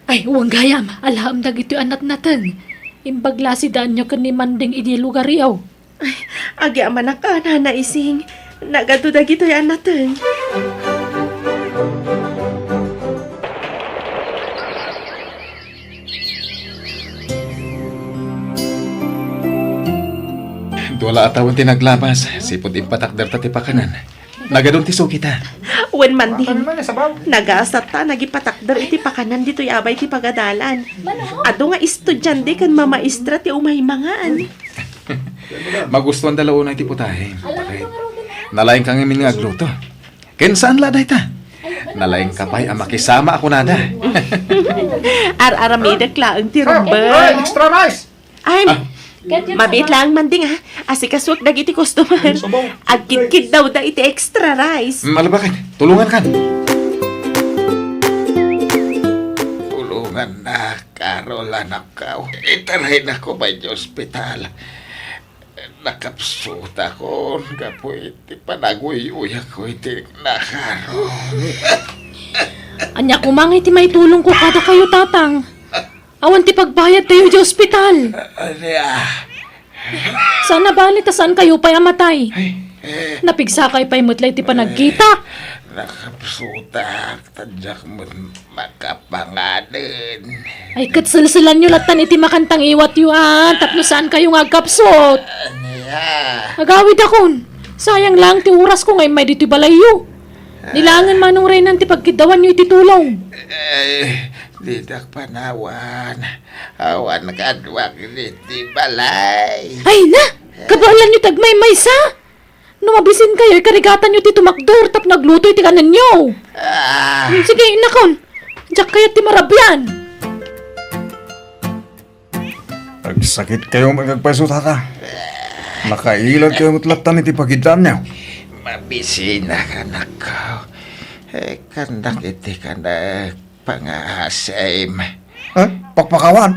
Ay, wen gayam, alaem dagitoy a natnateng. Imbag la a sidaanyo ken ni Manding idiay lugaryo. Ay, agyamanak a, Nana Ising. Nagadu dagitoy a nateng. Dua la a tawen ti naglabas, sipud impatakderta ti pakanan. Nagadun ti sukita. Wen, Manding. Nagasat ta nagipatakder iti pakanan ditoy abay ti pagadalan. Adu nga estudiante ken mamaestra ti umay mangan. Magustuanda la unay ti putahe. Nalaingka ngamin nga agluto. Ken saan la dayta? Nalaingka pay a makisama a kunada. Ar-aramidek laeng ti rumbeng. Ay, extra rice! Ay, mabiit laeng, Manding, ha? Asikasuek dagiti customer. Agkidkiddawda iti extra rice. Mm, ala baket, tulongankan. Tulongannak, Carol, anakko. Itaraynakon pay iti ospital. Nakapsutakon gapu iti panaguyuyakko iti nakarong. Ania koma ngay ti maitulongko kadakayo, Tatang? Awan ti pagbayadtayo idiay ospital. Ania? Saan a bali ta saankayo pay a matay. Ay, eh. Napigsakay pay met la iti panagkita. Nakapsutak, ta diak met makapanganen. Ay, ket selselanyo lattan iti makantangiwatyo, a, tapno saankayo nga agkapsut. Ania? Agawidakon. Sayang laeng ti orasko nga immay ditoy balayyo. Ni laengen manong raynan ti pagkiddawanyo iti tulong. Ay, didak panawan. Awan kaduak ditoy balay. Ay na! Kabaelanyo ti agmaymaysa! No mabisinkayo, ikarigatanyo ti tumakder tapno agluto iti kanenyo. Ah. Sige, innakon. Diak kayat ti marabian. Agsakitkayo met nga agpayso, Tata. Nakailadkayo met lattan iti pagiddaanyo. Mabisinak, anakko. Eh, kandak iti kanak pangaasim. Eh, pakpakawan?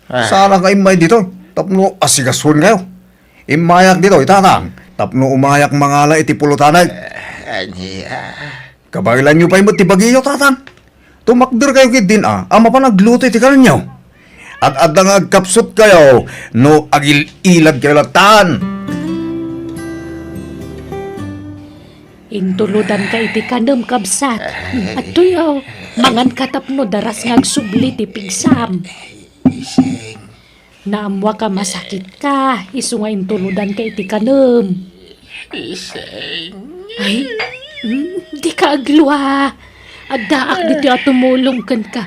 Ah. Saanak nga immay ditoy tapno asigasuenkayo. Immayak ditoy, Tatang, tapno umayak mangala iti pulotana. Eh, ania? Kabaelanyo pay met ti bagiyo, Tatang. Tumakderkayo ketdin a, a mapan agluto iti kanenyo. Ad-adda nga agkapsutkayo no agil-iladkayo lattan. Intulodanka iti kanem, kabsat. Adtoy, o, manganka tapno daras nga agsubli ti pigsam. Ising. Naammoak a masakitka, isu nga intulodanka iti kanem. Ising. Ay, mm, dika aglua. Addaak ditoy a tumulong kenka.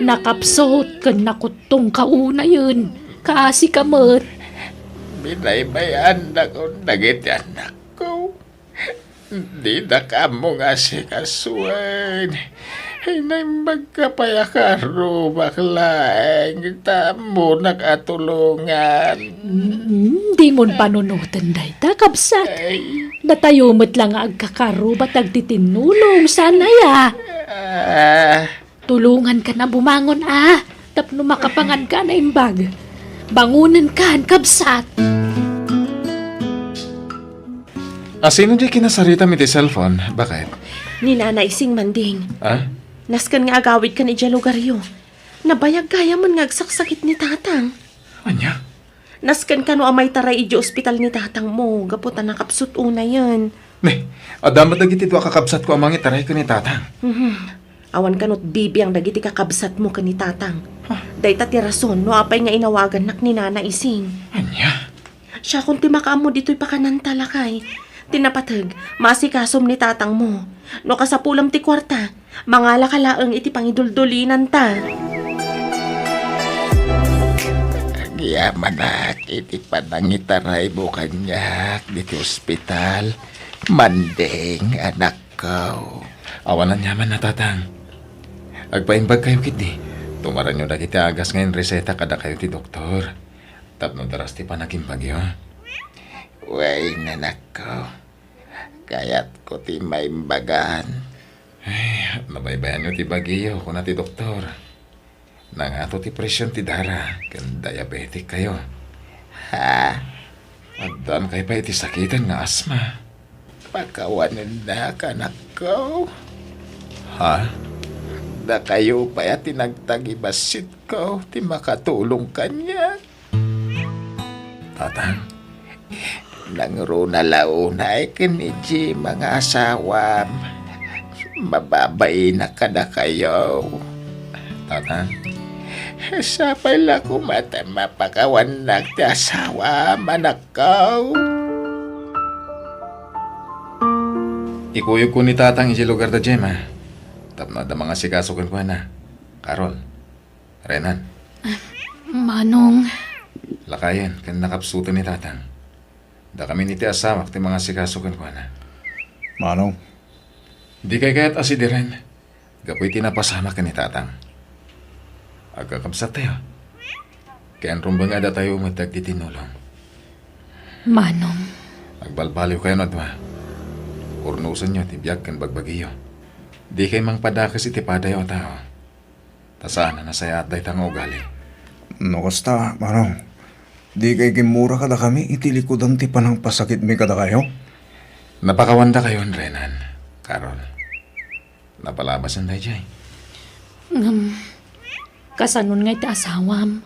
Nakapsut ken nakuttongka unayen, kaasika met. Binaybay-annakon dagiti annakko. Didak ammo nga asikasuen. Naimbagka pay a karrubak laeng ta ammonak a tulongan. Mm, dingon panunoten dayta, kabsat. Ay. Datayo met la nga agkakarruba ti agtitinnulong, saan aya? Ah. Tulongankan a bumangon a, tapno makapanganka a naimbag. Bangonenkan, kabsat. A, sino di kinasaritam iti cellphone? Bakit? Ni Nana Ising, Manding. Ah? Nasken nga agawidkan idiay lugaryo. Nabayag gayamen nga agsaksakit ni Tatang. Ania? Nasken kano a maitaray idiay ospital ni tatangmo gapu ta nakapsut unayen. Ne, adda met dagiti dua a kakabsatko a mangitaray ken ni tatang. Mhm. Awan kano bibiang dagiti kakabsatmo ken ni tatang. Huh? Dayta ti rason no apay nga inawagannak ni Nana Ising. Ania? Siakon ti makaammo ditoy pakananta, lakay. Ti napateg, maasikasom ni tatangmo. No kasapulam ti kuarta, mangalaka laeng iti pangiduldulinanta. Agyamanak iti panangitaraymo kaniak ditoy ospital, Manding, anakko. Awan aniaman a, tatang. Agpaimbagkayo ketdi. Tungaranyo dagiti agas nga inreseta kadakayo ti doktor. Tapno daras ti panagimbagyo. Wen, anakko. Kayatko ti maimbagan. Ay, nabaybayanyo ti bagiyo, kuna ti doktor. Nangato ti presion ti dara, ken diabetic kayo. Ha? Addan kay pay iti sakiten nga asma. Pakawanennak, anakko. Ha? Dakayo pay a ti nagtagibassit ko ti makatulong kaniak. Tatang? Nangruna la unay ken ni Jim nga asawam. Mababaina kadakayo. Tatang? Sapay la koma ta mapakawannak ti asawam, anakko. Ikuyogko ni tatang idiay lugar da Jim, a. Tapno adda mangasikaso kenkuana. Carol. Renan. Manong. Lakayen ken nakapsuten ni tatang. Dakamin iti asawak ti mangasikaso kenkuana. Manong. Dikay kayat a sidiren gapu iti napasamak ken ni tatang. Agkakabsattayo. Ken rumbeng a datayo met dagiti nulong. Manong. Agbalbaliwkayon a dua. Urnosenyo ti biag ken bagbagiyo. Dikay mangpadakes iti padayo a tao. Ta saan a nasayaat dayta nga ugali. No kasta, Manong, dikay gimmura kadakami iti likudan ti panangpasakitmi kadakayo? Napakawandakayon, Renan, Carol. Napalabasen daydiay. Ngem, kasanon nga iti asawam?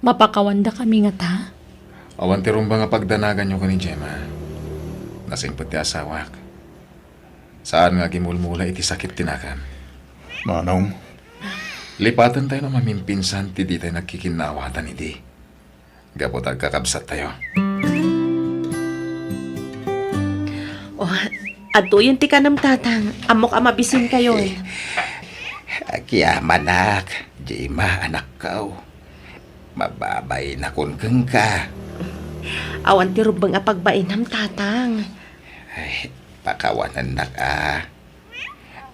Mapakawandakami ngata? Awan ti rumbeng a pagdanaganyo ken ni Gemma. Nasingpet ti asawak. Saan nga agimulmula iti sakit ti nakam. Manong. Lipatentayon a mamimpinsan ti ditay nagkikinnaawatan idi. Gapu ta agkakabsattayo. Oh, adtoyen ti kanem, Tatang. Ammok a mabisinkayon. Agyamanak, Gemma, anakko. Mababainakon kenka. Awan ti rumbeng a pagbainam, Tatang. Ay, pakawanennak a.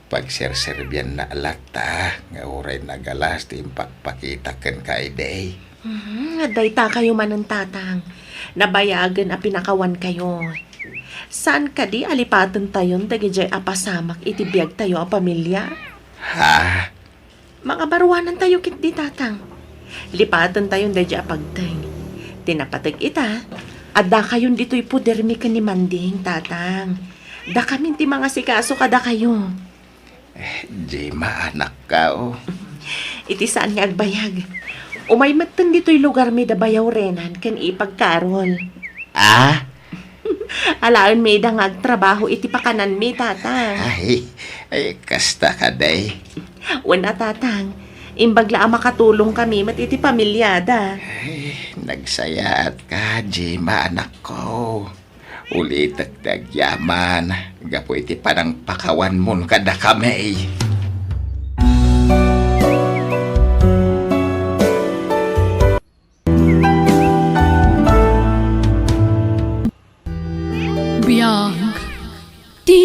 Pagserserbianna latta nga uray nagalas ti impakpakita kenka idi. Mhm, dayta kayo manen, Tatang. Nabayagen a pinakawankayo. Saan kadi a lipatentayon dagidiay a pasamak iti biagtayo a pamilia? Ha? Mangabaruanantayo ketdi, Tatang. Lipatentayon daydiay a pagteng. Ti napateg ita, addakayon ditoy podermi ken ni Manding, Tatang. Dakamin ti mangasikaso kadakayo. Eh, Gemma, anakko. Iti saan nga agbayag. Umay metten ditoy lugarmi da Bayaw Renan ken Ipag Carol. Ah? Alaenmi ida nga agtrabaho iti pakananmi, Tatang. Ay, ay, kasta kadi. Wen a, Tatang. Imbag la a makatulongkami met iti pamiliada. Ay, nagsayaatka, Gemma, anakko. Ulitek ti agyaman gapu iti panangpakawanmon kadakami. Biag ti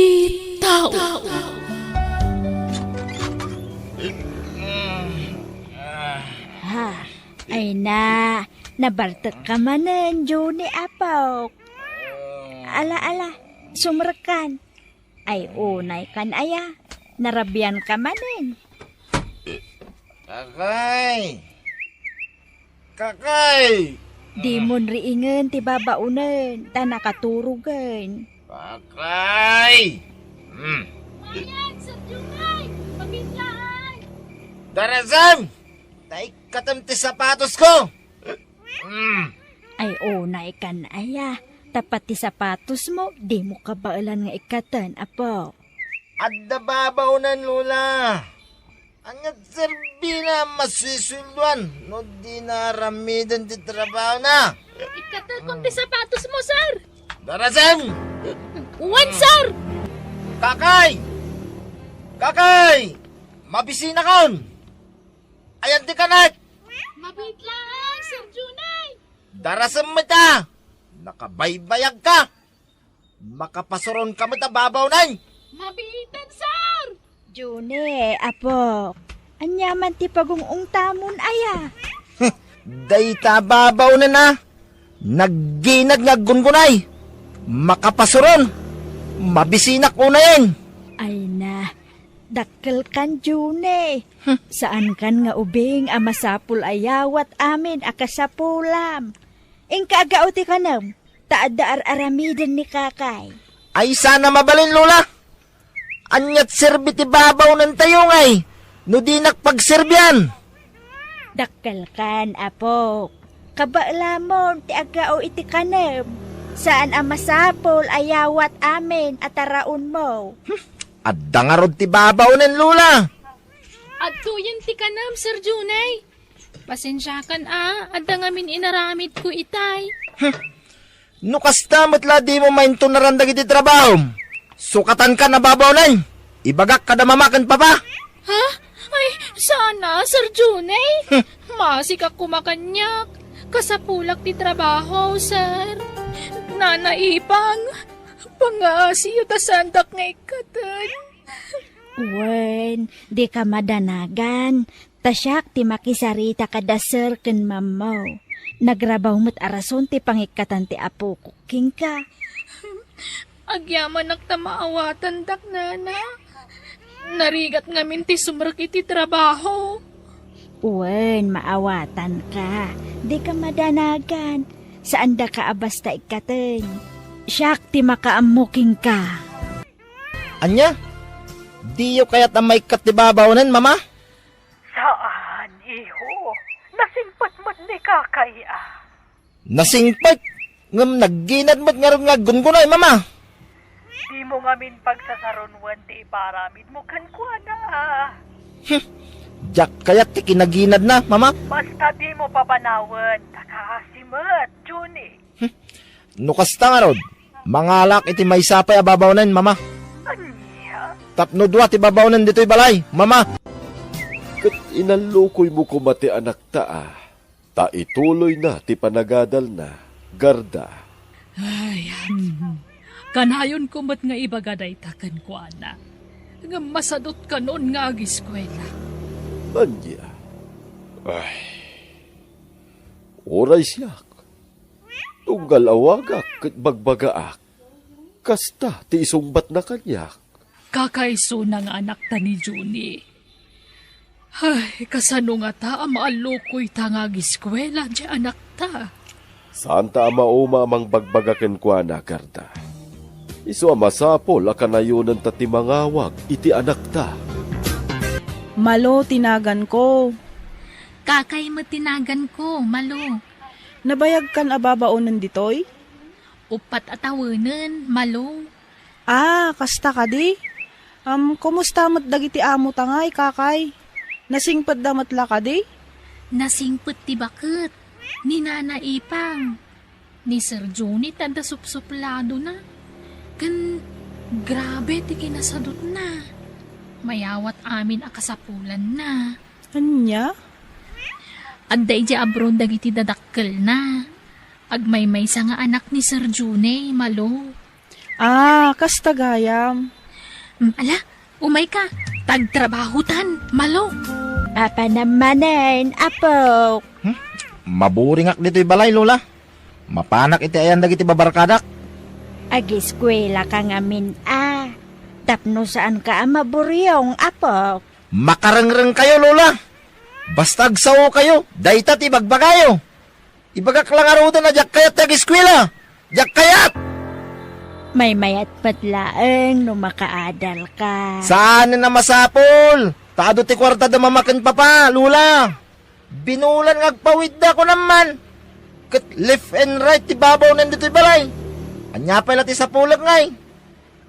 tao. Ah, ay na, nabartekka manen, Johnny, apok. Ala, ala, sumrekkan. Ay, unaykan aya, narabianka manen. Kakay! Kakay! Dimon riingen ti babaonen, ta nakaturogen. Kakay! Hmm. Mayag, Sir Jungay! Pamilyahan! Darasam! Taikkatem ti sapatosko! Hmm. Ay, unay kan aya. Tapno ti sapatosmo, dimo kabaelan nga ikkaten, apo. Adda babaonen, Lola. Ania't serbina a masusueldoan no dina aramiden ti trabahona? Ikkatenko ti sapatosmo, sir. Darasen! Wen, sir! Kakay! Kakay! Mabisinakon! Ayan ti kanek! Mabiit laeng, Sir Junay! Darasen met a! Nakabaybayagka! Makapasuronka met a babaonen! Mabiiten, sir! Juni, apok, ania man ti pagung-ungtamon aya? Dayta a babaonen a nagginad nga aggungunay. Makapasuron! Mabisinak unayen! Ay na, dakkelkan, Juni. Saankan nga ubing a masapul a yawat amin a kasapulam. Inka aggao ti kanem, ta adda ar-aramiden ni Kakay. Ay, sana mabalin, Lola! Ania't serbi ti babaonentayo ngay no dinak pagserbian? Dakkelkan, apok. Kabaelamon ti aggao iti kanem. Saan a masapul a yawat amin a taraonmo. Adda ngarud ti babaonen, Lola! Adtoyen ti kanem, Sir Junay. Pasensiakan a, adda ngamin inaramidko itay. No kasta met la dimo maintunaran dagiti trabahom, sukatankan a babaonen. Ibagak kada mama ken papa. Ha? Ay, sana, Sir Junay. Masikak koma kaniak. Kasapulak ti trabaho, sir. Nana Ipang, pangaasiyo ta saandak nga ikkaten. Wen, dika madanagan. Ta siak ti makisarita kada sir ken mammo. Nagrabaw met a rason ti pangikkatan ti apok kenka. Agyamanak ta maawatandak, nana. Narigat ngamin ti sumrek iti trabaho. Wen, maawatanka. Dika madanagan. Saandaka a basta ikkaten. Siak ti makaammo kenka. Ania? Diyo kayat a maikkat ti babaonen, mama? Saan, iho. Nasingpet met ni Kakay a. Nasingpet? Ngem nagginad met ngarud nga aggungunay, mama. Dimo ngamin pagsasarunoen ti iparamidmo kenkuana. Hmm. Diak kayat ti kinaginadna, mama. Basta dimo papanawen, ta kaasi met, Juni. Hmm. No kasta ngarud, mangalak iti maysa pay a babaonen, mama. Ania? Tapno dua ti babaonen ditoy balay, mama. Ket inallukoymo koma ti anakta a, ta ituloyna ti panagadalna, Garda. Ay, kanayonko met nga ibaga dayta kenkuana. Ngem masadutkanon nga agiskuela. Ania? Ay. Uray siak. Tunggal awagak ket bagbagaak, kasta ti isungbatna kaniak. Kakaisuna nga anakta ni Juni. Ay, kasano ngata a maallukoyta nga agiskuela ti anakta? Saanta a mauma a mangbagbaga kenkuana, Garda. Isu a masapul a kanayonenta ti mangawag iti anakta. Malo ti naganko. Kakay met ti naganko, Malo. Nabayagkan a babaonen ditoy? Uppat a tawenen, Malo. Ah, kasta kadi? Am, kumusta met dagiti amota ngay, Kakay? Nasingpetda met la kadi? Nasingpet ti baket, ni Nana Ipang, ni Sir Johnny ti adda supsupladona. Ken grabe ti kinasadutna. Mayawat amin a kasapulanna. Ania? Adda idiay abroad dagiti dadakkelna. Agmaymaysa nga anak ni Sir Juney, Malo. Ah, kasta gayam. Mm, ala, umayka. Tagtrabahotan, Malo. Apanan manen, Apok? Hmm? Maburingak ditoy balay, Lola. Mapanak iti ayan dagiti babarkadak. Agiskuelaka ngamin a. Tapno saanka a maburiong, Apok. Makarengrengkayo, Lola. Basta agsaokayo, dayta ti ibagbagayo. Ibagak la ngaruden a diak kayat ti agiskuela. Diak kayat! Maymayat met laeng no makaadalka. Saanen a masapul? Ta adu ti kuarta da mama ken papa, Lola. Binulan nga agpawidda, kunam man. Ket left and right ti babaw na ditoy balay. Ania pay la ti sapulek ngay?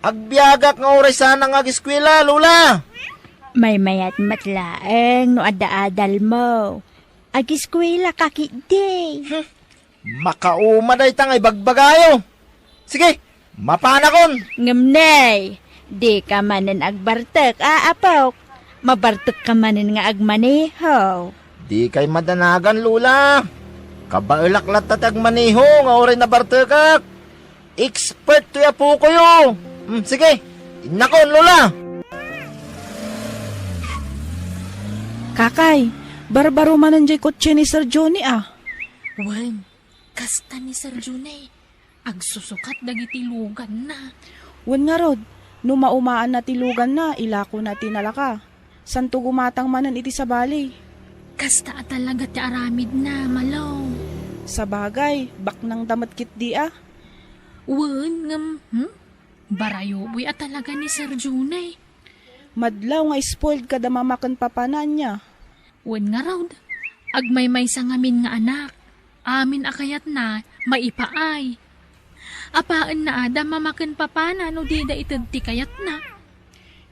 Agbiagak nga uray saan nga agiskwela, Lola. Maymayat met laeng no adda adalmo. Agiskwela ka ketdi. Hmm. Makauma dayta nga ibagbagayo. Sige, mapanakon. Ngem nay, dika manen agbartek, a, apok. Mabartekka manen nga agmaneho. Dikay madanagan, Lola. Kabaelak latta ti agmaneho nga uray nabartekak. Expert toy apokoyo. Hmm, sige, innakon, Lola. Kakay, barbaro manen jay kotse ni Sir Johnny, a. Wen, kasta ni Sir Johnny, agsusukat dagiti luganna. Wen ngarud, no maumaanna ti luganna, ilakona ti nalaka. Santo gumatang manen iti sabali. Kasta a talaga ti aramidna, Malo. Sabagay, baknangda met ketdi, a. Wen, ngem, hmm? Barayoboy a talaga ni Sir Johnny. Madlaw nga spoiled kada mama ken papana ania. Wen ngarud, agmaymaysa ngamin nga anak. Amin a kayatna, maipaay. Apaenna a da mama ken papana no dida ited ti kayatna.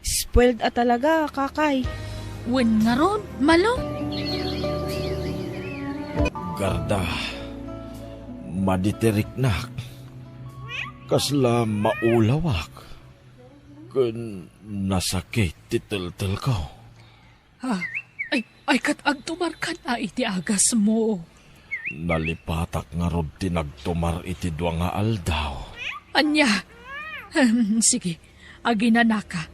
Spoiled a talaga, kakay. Wen ngarud, Malo. Garda, madi ti riknak. Kasla maulawak. Ken nasakit ti teltelko. Ah, ay, ay, ket agtumarkan a iti agasmo. Nalipatak ngarud ti nagtumar iti dua nga aldaw. Ania? Ahem, sige, aginanaka.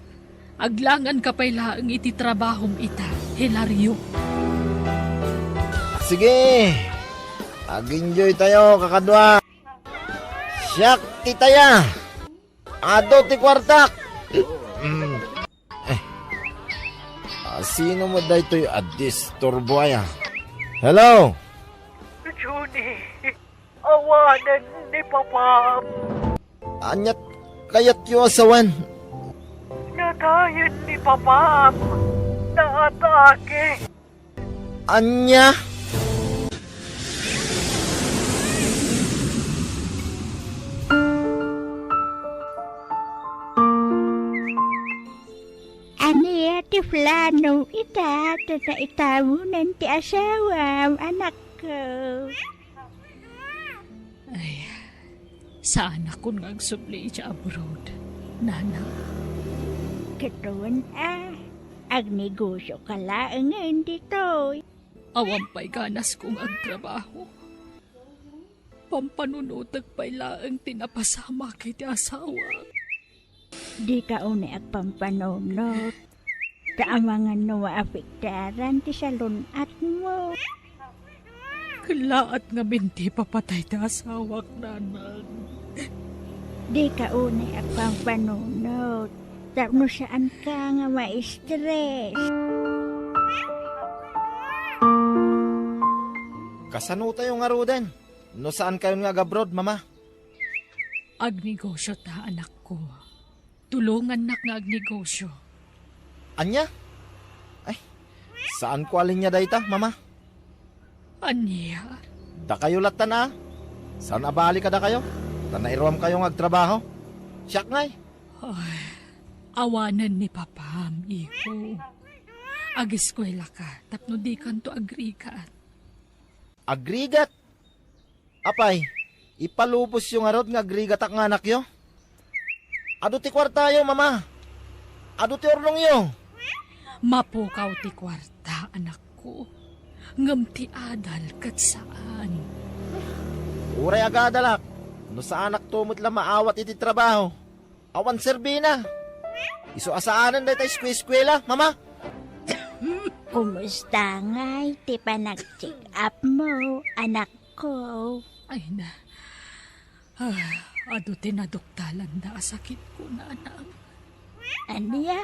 Aglanganka pay laeng iti trabahom ita, Hilario. Sige, ag-enjoy tayo, kakadua. Siak ti taya. Adu ti kuartak. Mm. Eh. Ah, sino met daytoy a disturbo aya? Hello? Johnny, awanen ni Papam. Aniat kayatyo a sawen? Natayen ni Papam. Naatake. Ania? Ania ti plano ita, ta naitamonan ti asawam, anakko? Ay, saanakon nga agsubli idiay abroad, Nana. Ket wen a, agnegosioka laengen ditoy. Awan pay ganasko nga agtrabaho. Pampanunotek pay laeng ti napasamak iti asawak. Dika unay agpampanunot. Ta amangan no maapektaran ti salun-atmo. Kellaat ngamin ti ipapatay ti asawak, Nanang. Dika unay agpampanunot tapno saanka nga ma-stress. Kasano tayo ngaruden no saan kayon nga agabroad, Mama? Agnegosio ta, anakko. Tulongannak nga agnegosio. Ania? Ay, saanko a linia dayta, Mama. Ania? Dakayo latta na. Saan a bali kadakayo? Ta nairuamkayo nga agtrabaho. Siak ngay. Ay, awanen ni Papam, iko. Agiskuelaka tapno dikanto agrigat. Agrigat? Apay, ipalubosyo ngarud nga agrigatak nga anakyo? Adu ti kuartayo, Mama. Adu ti urnongyo. Mapukaw ti kuarta, anakko. Ngem ti adal ket saan. Uray agadalak, no saanakto met la maawat iti trabaho. Awan serbina. Isu a saanen dayta eskueskuela, Mama. Kumusta ngay ti panag-check-up mo, anakko? Ay na. Ah, adu ti naduktalanda a sakitko, Nanang. Ania?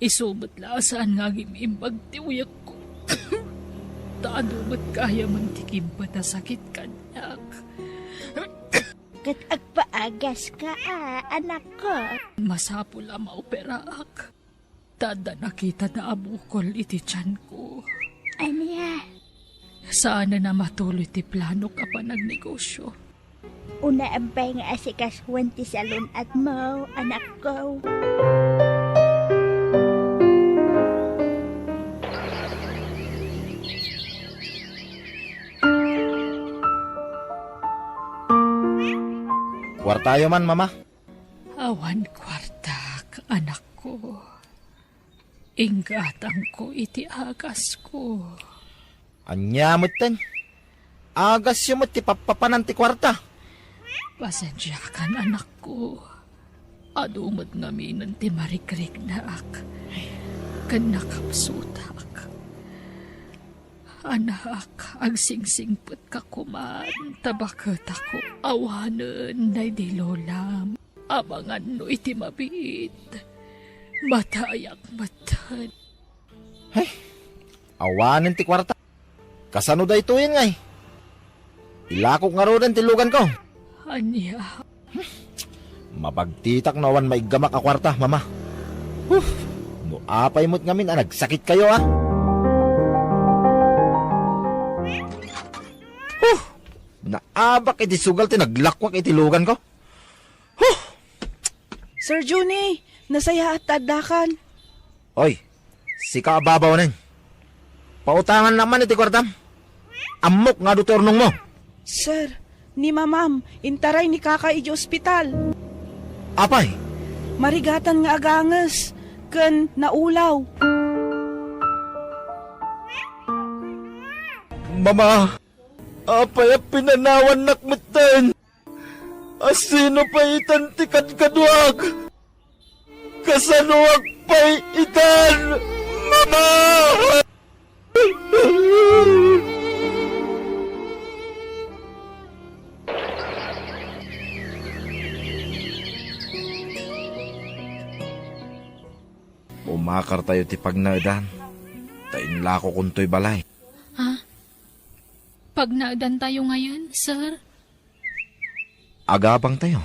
Isu met la a saan nga agim-imbag ti uyekko. Ta adu met gayamen ti kimpet a sakit kaniak. Ket agpaagaska a, anakko. Masapul a maoperaak. Ta adda nakitada a bukol iti tianko. Ania? Saanen a matuloy ti planok a panagnegosio. Unaem pay nga asikasuan ti salun-atmo, anakko. Kuartayo man, Mama. Awan kuartak, anakko. Inggatangko iti agasko. Ania metten? Agasyo met ti pappapanan ti kuarta. Pasensiakan, anakko. Adu met ngaminen ti marikriknak ken nakapsutak. Anak, agsingsingpetka koman ta baketako awanen daydi lolam. Amangan no iti mabiit, matayak metten. Hey, awanen ti kuarta. Kasano daytoyen ngay? Ilakok ngaruden ti luganko. Ania? Mabagtitak no awan maiggamak a kuarta, Mama. Huh! No apay met ngamin a nagsakitkayo, a? Huh! Naabak iti sugal ti naglakwak iti luganko. Huh! Sir Johnny, nasayaat ta addakan. Oy, sika a babaonen. Pautangannak man iti kuartam. Ammok nga adu ti urnongmo. Sir, ni Mamam, intaray ni Kaka iti ospital. Apay? Marigatan nga aganges, ken naulaw. Mama, apay a pinanawannak metten? A sino pay itan ti kadkaduak? Kasanoak pay itan? Mama! Umakartayo ti pagnaedan, ta inlakokontoy balay. Ha? Pagnaedantayo ngayen, sir? Agabangtayo.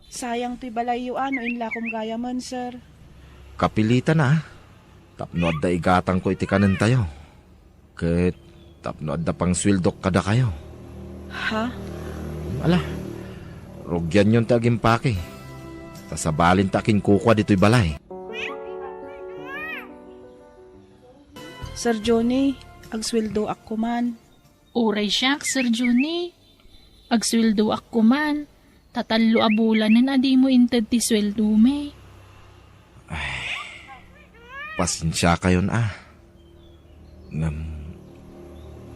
Sayang toy balayyo a no inlakom gayamen, sir. Kapilitan a, tapno adda igatangko iti kanentayo. Ket tapno adda pangsueldok kadakayo. Ha? Ala, rugianyon ti agimpake. Ta sabalin ta akinkukua ditoy balay. Sir Johnny, agsueldoak koman. Uray siak, Sir Johnny. Agsueldoak koman. Ta tallo a bulanen a dimo inted ti sueldomi. Ay, pasensiakayon a. Ngem,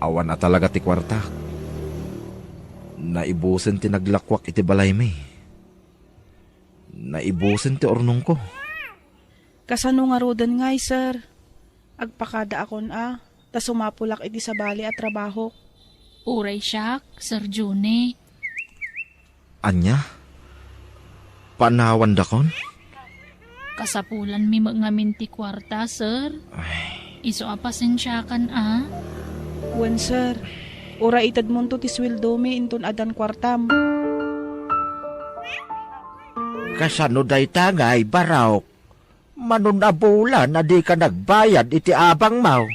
awan a talaga ti kuartak. Naibusen ti naglakuak iti balaymi. Naibusen ti urnongko. Kasano ngaruden ngay, sir? Agpakadaakon a, ta sumapulak iti sabali a trabahok. Uray siak, Sir Johnny. Ania? Panawandakon? Kasapulanmi met ngamin ti kuarta, sir. Ay. Isu a pasensiakan a. Wen, sir. Uray itedmonto ti sueldomi inton addan kuartam. Kasano dayta ngay, Barok? Mano a bulan a dika nagbayad iti abangmo?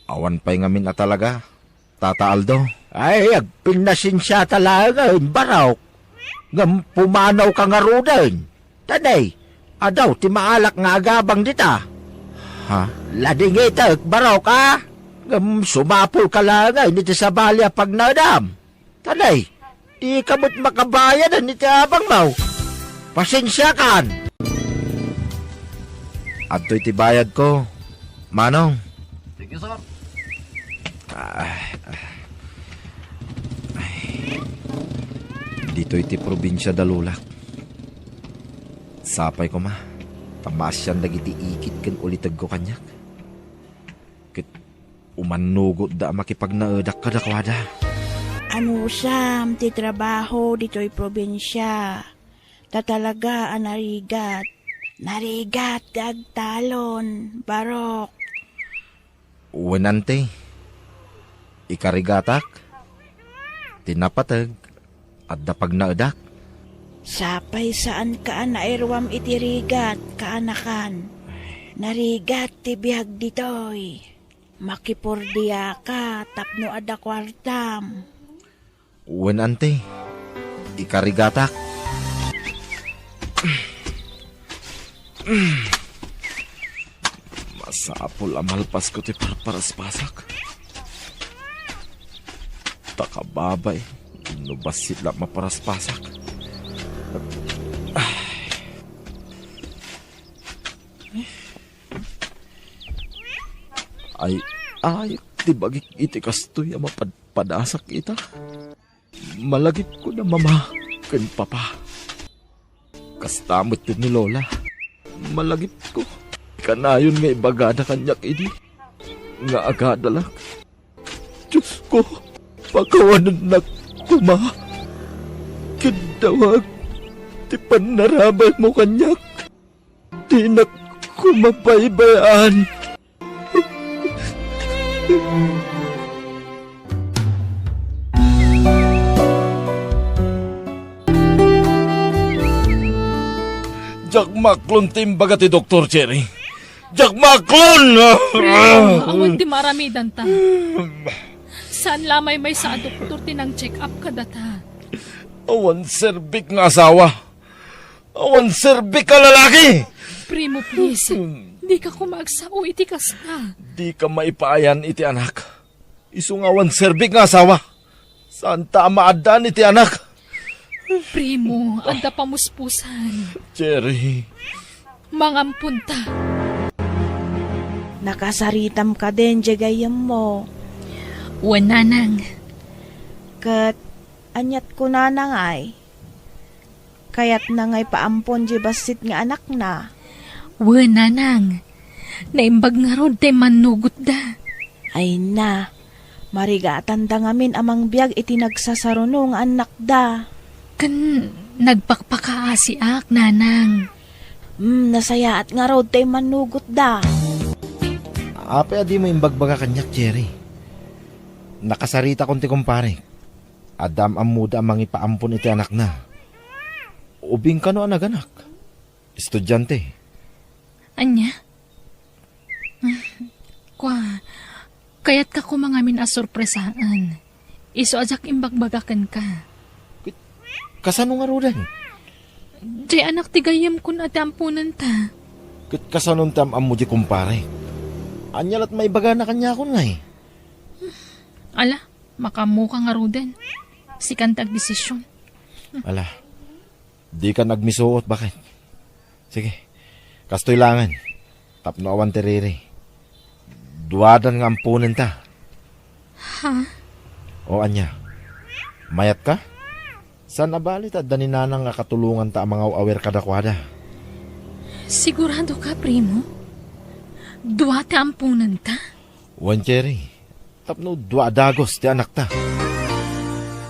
Awan pay ngamin a talaga, Tata Aldo. Ay, agpinnasensiata laengen, Barok. Ngem pumanawka ngaruden. Tanay, adu ti maalak nga agabang dita. Ha? Ladingitek, Barok, a? Ngem sumapulka laengen iti sabali a pagnaedam. Tanay, dika met makabayadan iti abangmo. Pasensiakan. Adtoy ti bayadko, Manong. Thank you, sir. Ah, ah. Ay. Ditoy ti probinsia da lolak. Sapay koma, ta maasian dagiti igid ken ulitegko kaniak. Ket umannugotda a makipagnaedak kadakuada. Anusam ti trabaho ditoy probinsia, ta talaga a narigat. Narigat ti agtalon, Barok. Wen, Ante, ikarigatak. Ti napateg, adda pagnaedak. Sapay saanka a nairuam iti rigat, kaanakan. Narigat ti biag ditoy. Makipordiaka tapno adda kuartam. Wen, ante. Ikarigatak. Masapul a malpasko ti parparaspasak. Ta kababay no bassit la maparaspasak. Ay, ay, ti bagik iti kastoy a mapadpadasak ita. Malagipko da mama ken papa. Kasta met ti ni lola. Malagipko. Kanayon nga ibagada kaniak idi nga agadalak. Diosko, pakawanennak koma. Ket dawag ti pannarabaymo kaniak. Dinak koma baybay-an. Diak maaklon ti imbaga ti Doktor, Cherry. Diak maaklon! Awan ti maaramidanta. Saan la maymaysa a doktor ti nang-check up kadata. Awan serbik nga asawa. Awan serbik a lalaki! Primo, please. Dika koma agsao iti kasta. Dika maipaayan iti anak. Isu nga awan serbik nga asawa. Saanta a maaddaan iti anak. Primo, adda pamuspusan. Cherry. Mangamponta. Nakasaritam kadin diay gayyemmo. Wen, nanang. Ket aniat kunana ngay? Kayatna nga ipaampon diay bassit nga anakna? Wen, nanang. Naimbag ngarud ti mannugotda. Ay na, marigatanda ngamin a mangbiag iti nagsasaruno nga annakda. Ken nagpakpakaasiak, nanang. Hmm, nasayaat ngarud ti mannugotda. Apay a dimo imbagbaga kaniak, Cherry? Nakasaritakon ti kumparek. Adda am-ammoda a mangipaampon iti anakna. Ubing kano a naganak? Estudiante. Ania? Kua, kayatka koma ngamin a sorpresaen. Isu a diak imbagbaga kenka. Ket kasano ngaruden? Diay anak ti gayyemkon a ti amponenta. Ket kasanon ti am-ammo diay kumparek? Ania lat maibagana kaniakon ngay? Ala, makaammoka ngaruden. Sikan ti agdesision. Ala, dikan agmisuot, baket. Sige, kastoy laengen. Tapno awan ti riri. Duadan nga amponenta. Ha? O ania? Mayatka? Saan a bali ta adda ni nanang a katulonganta a mangaw-awir kadakuada? Siguradoka, primo? Dua ti amponenta? Wen, Cherry. Tapno dua a dagus ti anakta.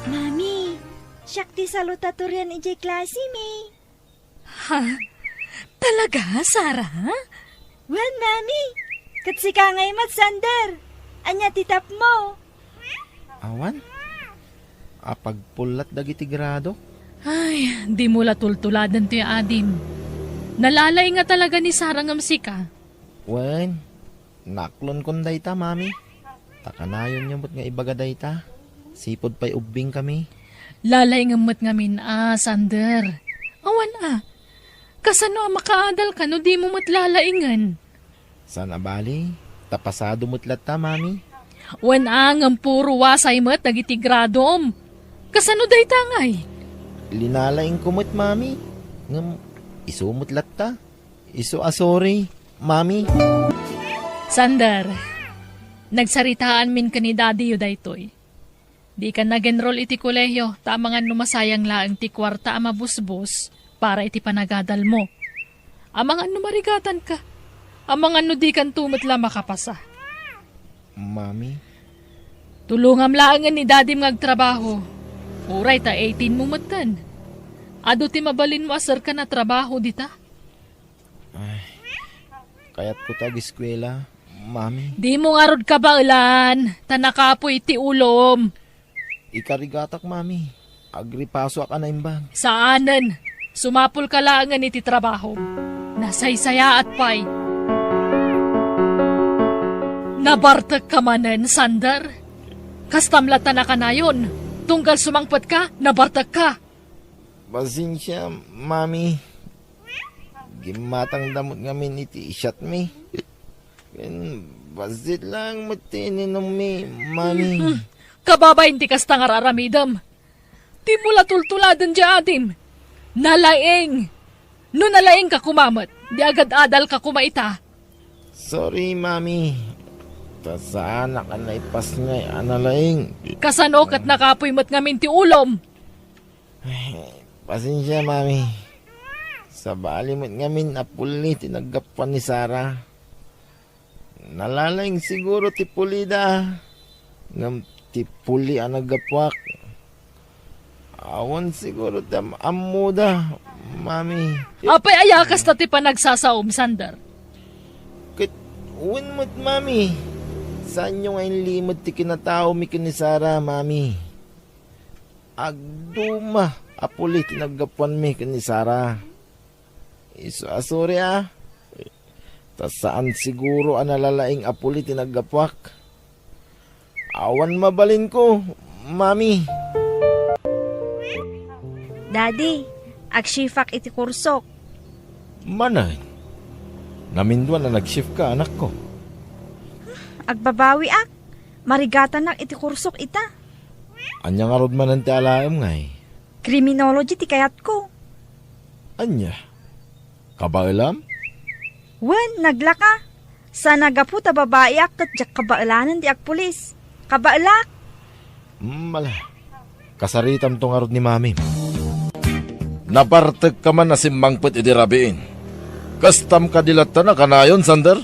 Mami, siak ti salutatorian idiay klasemi. Ha? Talaga, Sarah? Wen, Mami. Ket sika ngay met, Sander. Ania ti tapmo? Awan. Apagpullat dagiti grado. Ay, dimo la tultuladen toy adim. Nalalaing nga talaga ni Sarah ngem sika. Wen, naklonkon dayta, Mami. Ta kanayonyo met nga ibaga dayta. Sipud pay ubbingkami. Lalaingem met ngamin a, Sander. Awan a. Kasano a makaadalka no dimo met lalaingen? Saan a bali, ta pasado met latta, Mami. Wen a, ngem puro wasay met dagiti gradom. Kasano dayta ngay? Linalaingko met, Mami. Ngem isu met latta. Isu a sorry, Mami. Sander, nagsaritaanmin ken ni Daddy-yo daytoy. Dika nag-enroll iti kolehio ta amangan no masayang laeng ti kuarta a mabusbos para iti panagadalmo. Amangan no marigatanka. Amangan no dikanto met la makapasa. Mami? Tulongam laengen ni Dadim nga agtrabaho. Uray ta eighteen mo metten. Adu ti mabalinmo a serkan a trabaho dita. Ay, kayatko ti ageskuela, Mami. Dimo ngarud kabaelan, ta nakapuy ti ulom. Ikarigatak, Mami. Agripasoak a naimbag. Saanen. Sumapulka laengen iti trabahom. Nasaysayaat pay. Nabartekka manen, Sander? Kastam latta nakanayon. Tunggal sumangpetka, nabartekka. Pasensia, Mami. Gimmatangda met ngamin iti siatmi. Ken bassit laeng met ti ininummi, Mami. Hmm. Kababain ti kasta nga ar-aramidem. Dimo la tultuladen diay adim. Nalaing. No nalaingka koma met, di agad-adalka koma ita. Sorry, Mami. Ta saanak a naipasngay a nalaing. Kasano ket nakapuy met ngamin ti ulom? Pasensia, Mami. Sabali met ngamin a puli ti naggapuan ni Sara. Nalalaing siguro ti pulida, ngem ti puli a naggapuak, awan siguro ti am-ammoda, Mami. Apay aya kasta ti panagsasaom, Sander? Ket wen met, Mami. Saanyo nga inlimed ti kinataomi ken ni Sara, Mami. Agduma a puli ti naggapuanmi ken ni Sara. Isu a sorry a. Ta saan siguro a nalalaing a puli ti naggapuak. Awan mabalinko, Mami. Daddy, agshift-ak iti kursok. Manen, naminduan a nag-shift ka, anakko. Agbabawiak. Marigatanak iti kursok ita. Ania ngarud manen ti alaem, ngay? Criminology ti kayatko. Ania? Kabaelam? Wen, naglaka. Saan a gapu ta babaiak ket diak kabaelanen ti agpulis. Kabaelak! Mala. Kasaritamto ngarud ni Mamim. Nabartekka man a simmangpet idi rabiin. Kastam kadi latta nakanayon, Sander?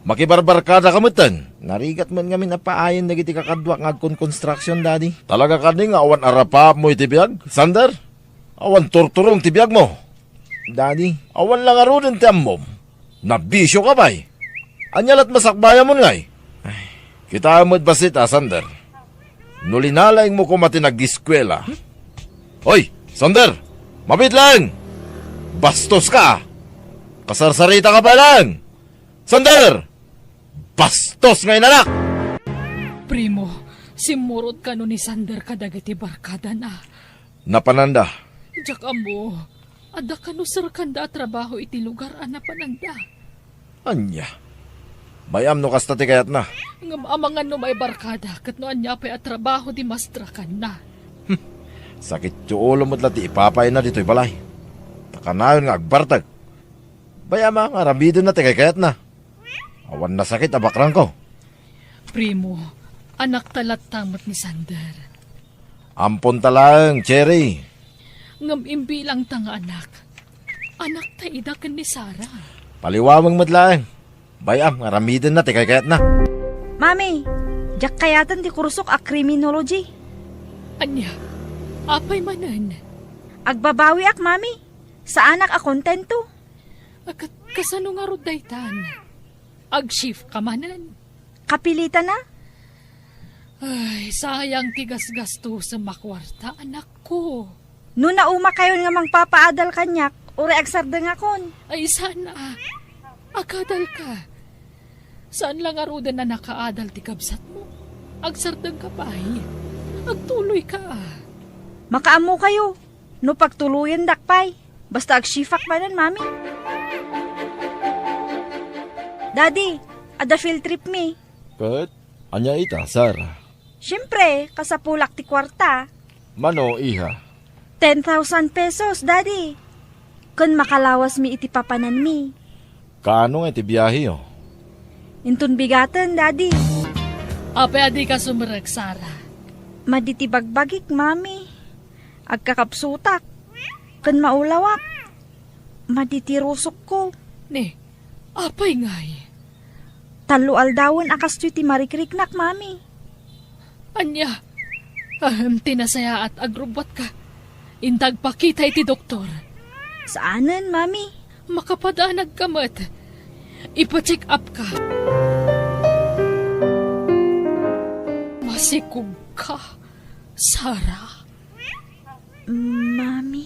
Makibarbarkadaka metten. Narigat met ngamin a paayen dagiti kakaduak nga agkonkonstruksion, Daddy. Talaga kadi nga awan arapaapmo iti biag, Sander? Awan turturong ti biagmo? Daddy. Awan la ngaruden ti ammom. Nabisioka pay. Ania lat masakbayamon ngay? Ay, kitaem met bassit a, Sander. No linalaingmo koma ti nagiskuela. Hoy, Sander! Mabiit laeng! Bastoska! Kasarsaritaka pay laeng! Sander! Bastos nga inanak! Primo, simmurot kano ni Sander kadagiti barkadana? Napananda. Diak ammo, adda kano serkanda a trabaho iti lugar a napananda? Ania? Bay-am no kasta ti kayatna. Ngem amangan no maibarkada ket no ania pay a trabaho ti mastrakanna. Hmm. Sakit ti ulo met la ti ipapayna ditoy balay. Ta kanayon nga agbartek. Bay-am a nga aramidenna ti kaykayatna. Awan nasakit a bakrangko. Primo, anakta latta met ni Sander. Amponta laeng, Cherry. Ngem imbilangta nga anak. Anakta ida ken ni Sara. Paliwaweng met laeng. Bay-am nga aramidenna ti kaykayatna. Mami, diak kayaten ti kursok a criminology. Ania? Apay manen? Agbabawiak, Mami. Saanak a kontento. A, kat-, kasano ngarud daytan? Agshift ka manen? Kapilitana? Ay, sayang ti gasgastusem a kuarta, anakko. No naumakayon nga mangpapaadal kaniak, uray agsardengakon. Ay, saan a. Agadalka. Saan la ngaruden a nakaadal ti kabsatmo? Agsardengka pay. Agtuloyka. Makaammokayo. No pagtuloyendak pay, basta agshift-ak manen, Mami. Daddy, adda field trip mi. Ket ania ita, Sara? Siempre, kasapulak ti kuarta. Mano, iha? Ten thousand pesos, Daddy. Ken makalawasmi iti papananmi. Kaano nga iti biaheyo? Inton bigaten, Daddy. Apay a dika sumerrek, Sara? Madi ti bagbagik, Mami. Agkakapsutak. Ken maulawak. Madi ti rusokko. Ne, apay ngay? Tallo aldawen a kastoy ti marikriknak, Mami. Ania? Ahem, ti nasayaat, agrubbuatka. Inta agpakita iti doktor. Saanen, Mami. Makapadanagka met. Ipa-check up ka. Masikogka, Sara. Mami.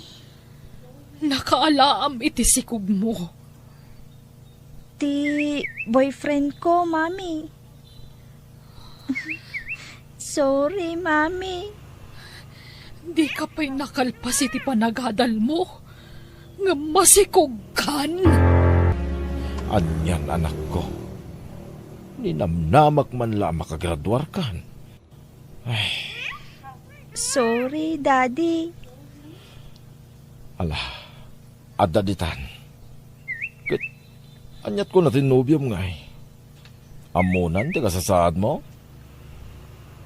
Nakaalaam iti sikogmo. Ti boyfriend ko, Mami. Sorry, Mami. Dika pay nakalpas iti panagadalmo, ngem masikogkan. Anian, anakko? Ninamnamak man la a makagraduarkan. Ay. Sorry, Daddy. Ala, adda ditan. Ket, aniat kuna ti nobiom ngay? Ammonan ti kasasaadmo?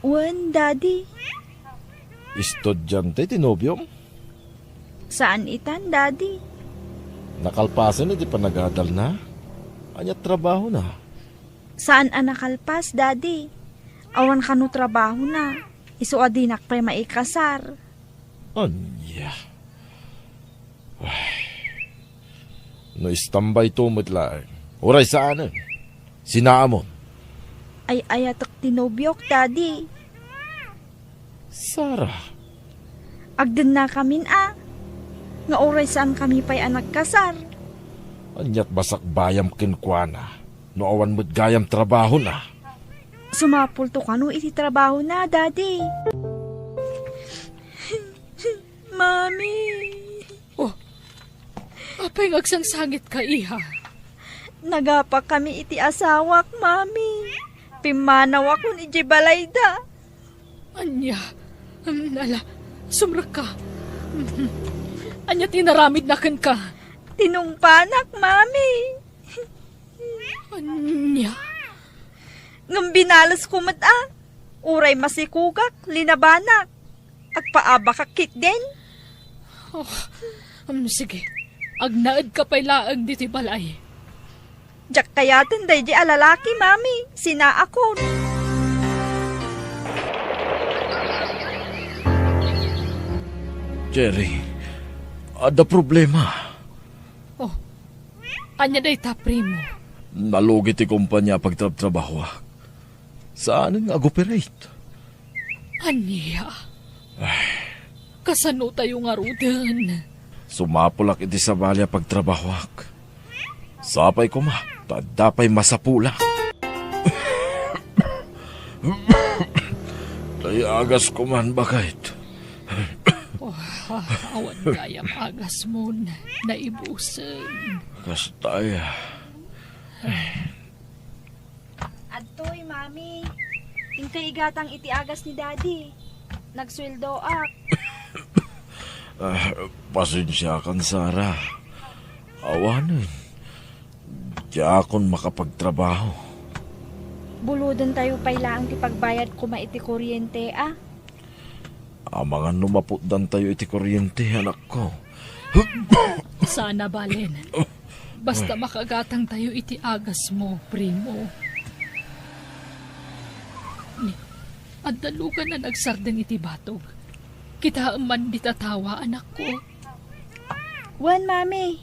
Wen, Daddy. Estudiante ti nobiom? Saan itan, Daddy. Nakalpasen iti panagadalna? Aniat trabahona? Saan a nakalpas, Daddy. Awan kano trabahona. Isu a dinak pay maikasar. Ania? Ay. No istambayto met laeng, uray saanen. Sinaamon. Ay-ayatek ti nobiok, Daddy. Sara. Agdennakamin a, nga uray saankami pay a nagkasar. Aniat basakbayam kenkuana no awan met gayam trabahona? Sumapulto kano iti trabahona, Daddy. Mami. Oh, apay nga agsangsangitka, iha? Nagapakami iti asawak, Mami. Pimmanawakon idiay balayda. Ania? Hmm, ala, sumrekka. Hmm. Ania ti inaramidna kenka? Tinungpanak, Mami. Ania? Ngem binalesko met a. Uray masikogak, linabanak. Agpaabakak ketdin. Oh, um, sige. Agnaedka pay laeng ditoy balay. Diak kayaten daydi a lalaki, Mami. Sinaakon. Jerry, adda problema. Oh, ania dayta, primo? Nalugi ti kompania a pagtrabtrabahoak. Saanen nga agoperate. Ania? Ay. Kasano tayo ngaruden? Sumapulak iti sabali a pagtrabahoak. Sapay koma, ta adda pay masapulak. Tay agas koman, baket. Oh, awan gayam agasmon, naibusen. Kasta aya. Adtoy, Mami. Inkay igatang iti agas ni Daddy. Nagsueldoak. Ah, pasensiakan, Sara. Awanen, diakon makapagtrabaho. Bulodentayo pay laeng ti pagbayad koma iti kuryente, a? Amangan no maputdantayo iti kuryente, anakko. Sana balen. Basta makagatangtayo iti agasmo, primo. Ni, adda lugan a nagsardeng iti batog. Kitaem man dita tawa, anakko. Wen, Mami.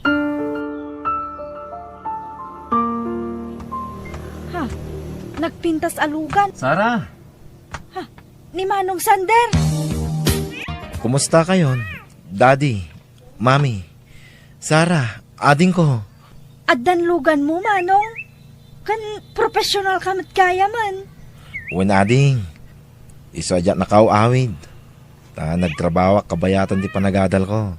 Ha, nagpintas a lugan. Sara! Ha, ni Manong Sander. Kumusta kayon, Daddy, Mami, Sara, adingko? Addan luganmo, Manong? Ken professional ka met gayamen. Wen, ading. Isu a diak nakaaw-awid. Ta nagtrabahoak kabayatan ti panagadalko.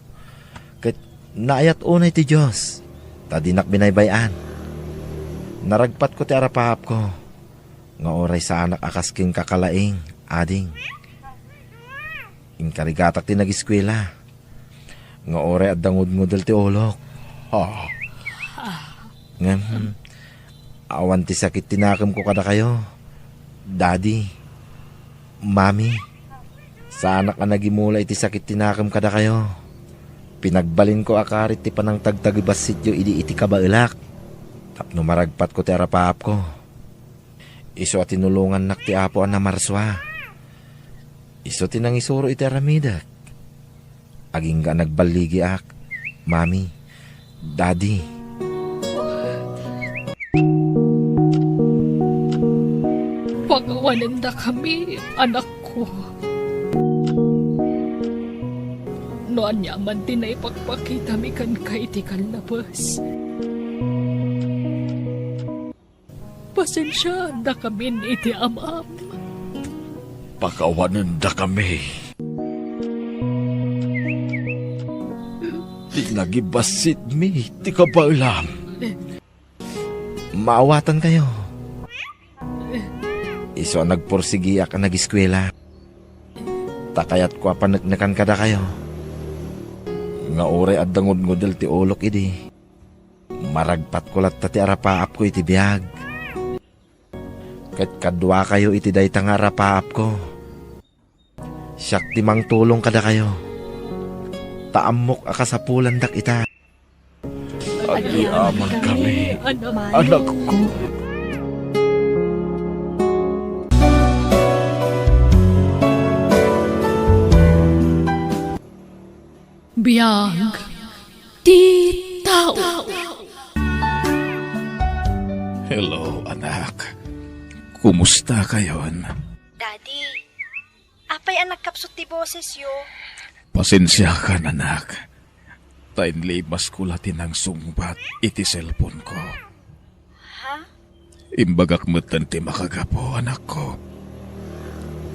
Ket naayat unay ti Dios, ta dinak binaybay-an. Naragpatko ti arapaapko, nga uray saanak a kas kenka kalaing, ading. Inkarigatak ti nagiskuela, nga uray adda ngudngudel ti ulok. Ha? Ngem, awan ti sakit ti nakemko kadakayo, Daddy, Mami. Saanak a nagimula iti sakit ti nakem kadakayo. Pinagbalinko a karit ti panangtagtagibasityo idi iti kabaelak, tapno maragpatko ti arapaapko. Isu a tinulongannak ti Apo a namarsua. Isu ti nangisuro iti aramidek. Agingga a nagballigiak, Mami, Daddy. Pakawanendakami, anakko. No ania man ti naipakpakitami kenka iti kallabes. Pasensiaendakamin iti amam. Pakawanendakami. Ti nagibassitmi ti kabaelam. Maawatankayo. Isu a nagpursigiak a nagiskuela. Ta kayatko a paneknekan kadakayo. Nga uray adda ngudngudel ti ulok idi, maragpatko latta ti arapaapko iti biag. Ket kaduakayo iti dayta nga arapaapko. Siak ti mangtulong kadakayo. Ta ammok a kasapulandak ita. Agyamankami, anakko. Biag ti tao. Hello, anak. Kumusta kayon? Daddy, apay a nagkapsut ti bosesyo? Pasensiakan, anak. Ta inlimasko la ti nangsungbat iti cellphone-ko. Ha? Imbagak metten ti makagapu, anakko.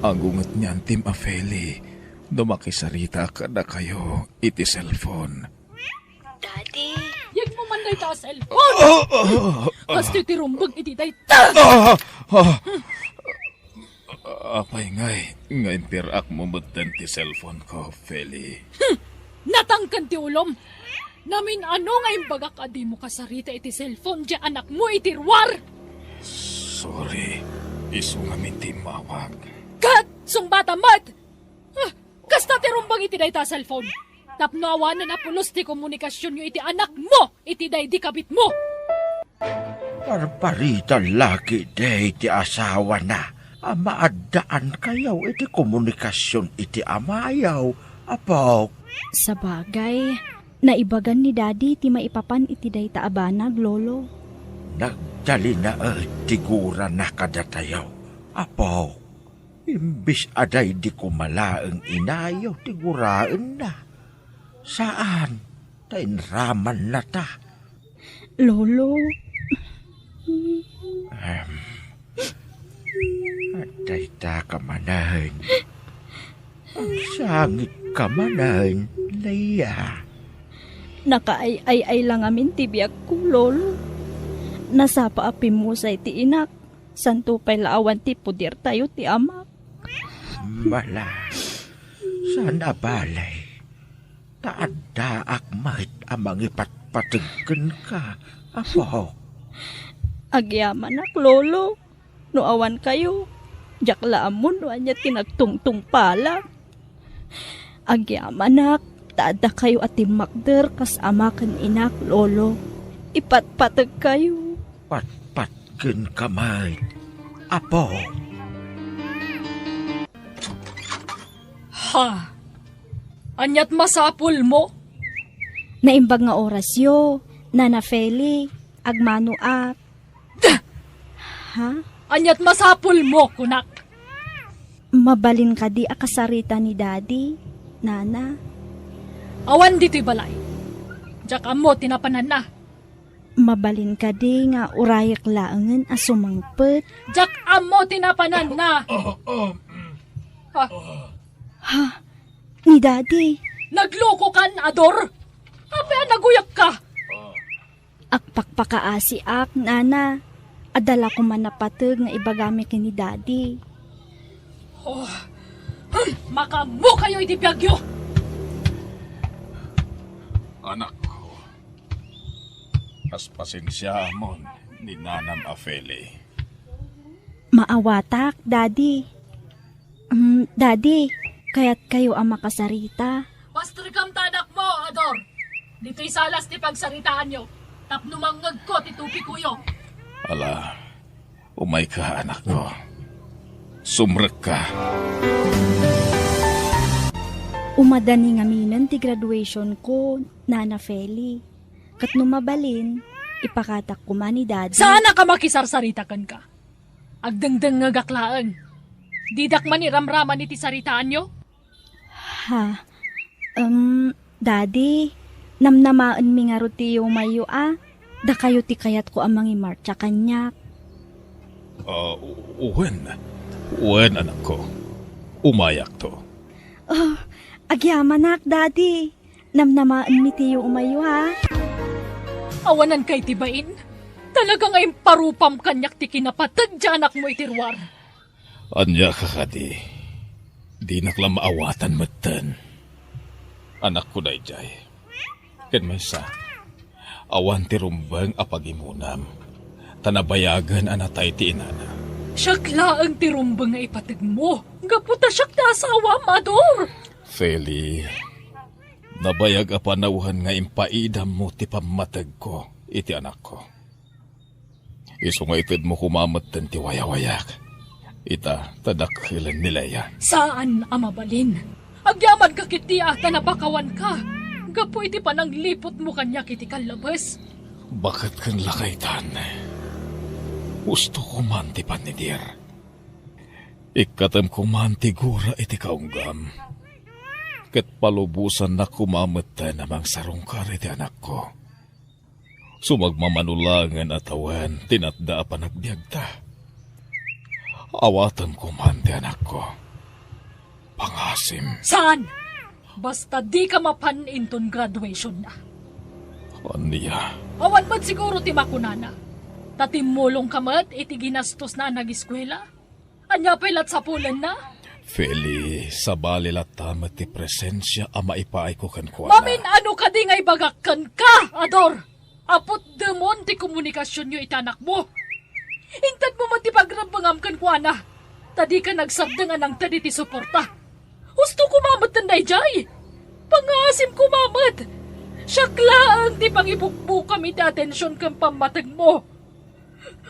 Agunget ni Antim a Feli no makisaritaak kadakayo iti cellphone. Daddy. Yegmo man dayta a cellphone! Ah, ah, ah, ah. Kastoy ti rumbeng iti dayta! Ah, ah. Apay ngay nga inpirakmo metten ti cellphone-ko, Feli? Hmm! Natangken ti ulom! Namin-ano nga imbagak a dimo kasarita iti cellphone diay anakmo iti ruar! Sorry. Isu ngamin ti immawag. Ket sungbatam met! Ah, kasta ti rumbeng iti dayta a cellphone. Tapno awanen a pulos ti komunikasionyo iti anakmo iti daydi kabitmo. Parparita la ketdi ti asawana a maaddaankayo iti komunikasion iti amayo, apok. Sabagay, naibagan ni Daddy ti maipapan iti dayta a banag, Lolo. Nagtalinaed ti gurana kadatayo, apok. Imbes a daydi koma laeng inayo ti guraenna, saan ta inramannata. Lolo. Em, adda ita ka manen. Agsangit ka manen, Leia. Nakaay-ay-ay la ngamin ti biagko, Lolo. Nasapa a pimmusay ti inak. Santo pay la awan ti pudertayo ti amak. Bala, saan a balay, ta addaak met a mangipatpateg kenka, apok. Agyamanak, Lolo, no awan kayo, diak la ammo no ania ti nagtungtungpalak. Agyamanak, ta adda kayo a timmakder kas ama ken inak, Lolo. Ipatpateg kayo. Patpat kenka met, apo. Ha? Aniat masapulmo? Naimbag nga orasyo, Nana Feli, agmanoak. Ha? Aniat masapulmo, kunak? Mabalin kadi a kasarita ni Daddy, Nana? Awan ditoy balay. Diak ammo ti napananna. Mabalin kadi nga urayek laengen a sumangpet? Diak ammo ti napananna. Ha? Ha? Ni Daddy? Naglokokan, Ador? Apay a naguyakka? Agpakpakaasiak, Nana. Adda la koma napateg nga ibagami ken ni Daddy. Oh, hmm, makaammokayo iti biagyo! Anakko, kas pasensiaamon ni nanam a Feli. Maawatak, Daddy. Mm, Daddy, kayatkayo a makasarita? Pastrekam ta anakmo, Ador. Ditoy salas ti pagsaritaanyo, tapno mangngegko ti topikoyo. Ala, umayka, anakko. Sumrekka. Umadani ngaminen ti graduation ko, Nana Feli. Ket no mabalin, ipakatak koma ni Daddy. Saanak a makisarsarita kenka. Agdengdengngegak laeng. Didak man iramraman iti saritaanyo? Ha? Em, Daddy, namnamaenmi ngarud ti yumayyo a. Dakayo ti kayatko a mangimartsa kaniak. Ah, u-, wen. Wen, anakko. Umayakto. Oh, agyamanak, Daddy. Namnamaenmi ti umayyo, ha? Awanan kay ti bain? Talaga nga imparupam kaniak ti kinapateg ti anakmo iti ruar. Ania ka kadi? Dinak la maawatan metten. Anakko daydiay. Ken maysa, awan ti rumbeng a pagimonam, ta nabayagen a natay ti inana. Siak laeng ti rumbeng nga ipategmo, gapu ta siak ti asawam, Ador! Feli, nabayag a panawen nga impaidammo ti pammategko iti anakko. Isu nga itedmo koma metten ti wayawayak. Ita, ta dakkelen ni Lea. Saan a mabalin. Agyamanka ketdi a ta napakawanka gapu iti panangliputmo kaniak iti kallabes. Baket ken lakaytan, husto koman ti pannidir. Ikkatem koman ti gura iti kaunggam. Ket palubosannak koma metten a mangsarungkar iti anakko. Sumagmamano laengen a tawen ti natda a panagbiagta. Awatem koman ti anakko. Pangasim. Saan? Basta dika mapan inton graduationna. Ania? Awan met siguro ti makunana. Ta timmulongka met iti ginastosna a nagiskuela. Ania pay lat sapulenna? Feli, sabali latta met ti presensia a maipaayko kenkuana. Mamin-ano kadi nga ibagak kenka, Ador? Aputdemon ti komunikasionyo iti anakmo. Intedmo met ti pagrebbengam kenkuana, ta dika nagsardeng a nangted iti suporta. Husto koma metten daydiay. Pangasim koma met. Siak laeng ti pangibugbukam iti atension ken pammategmo.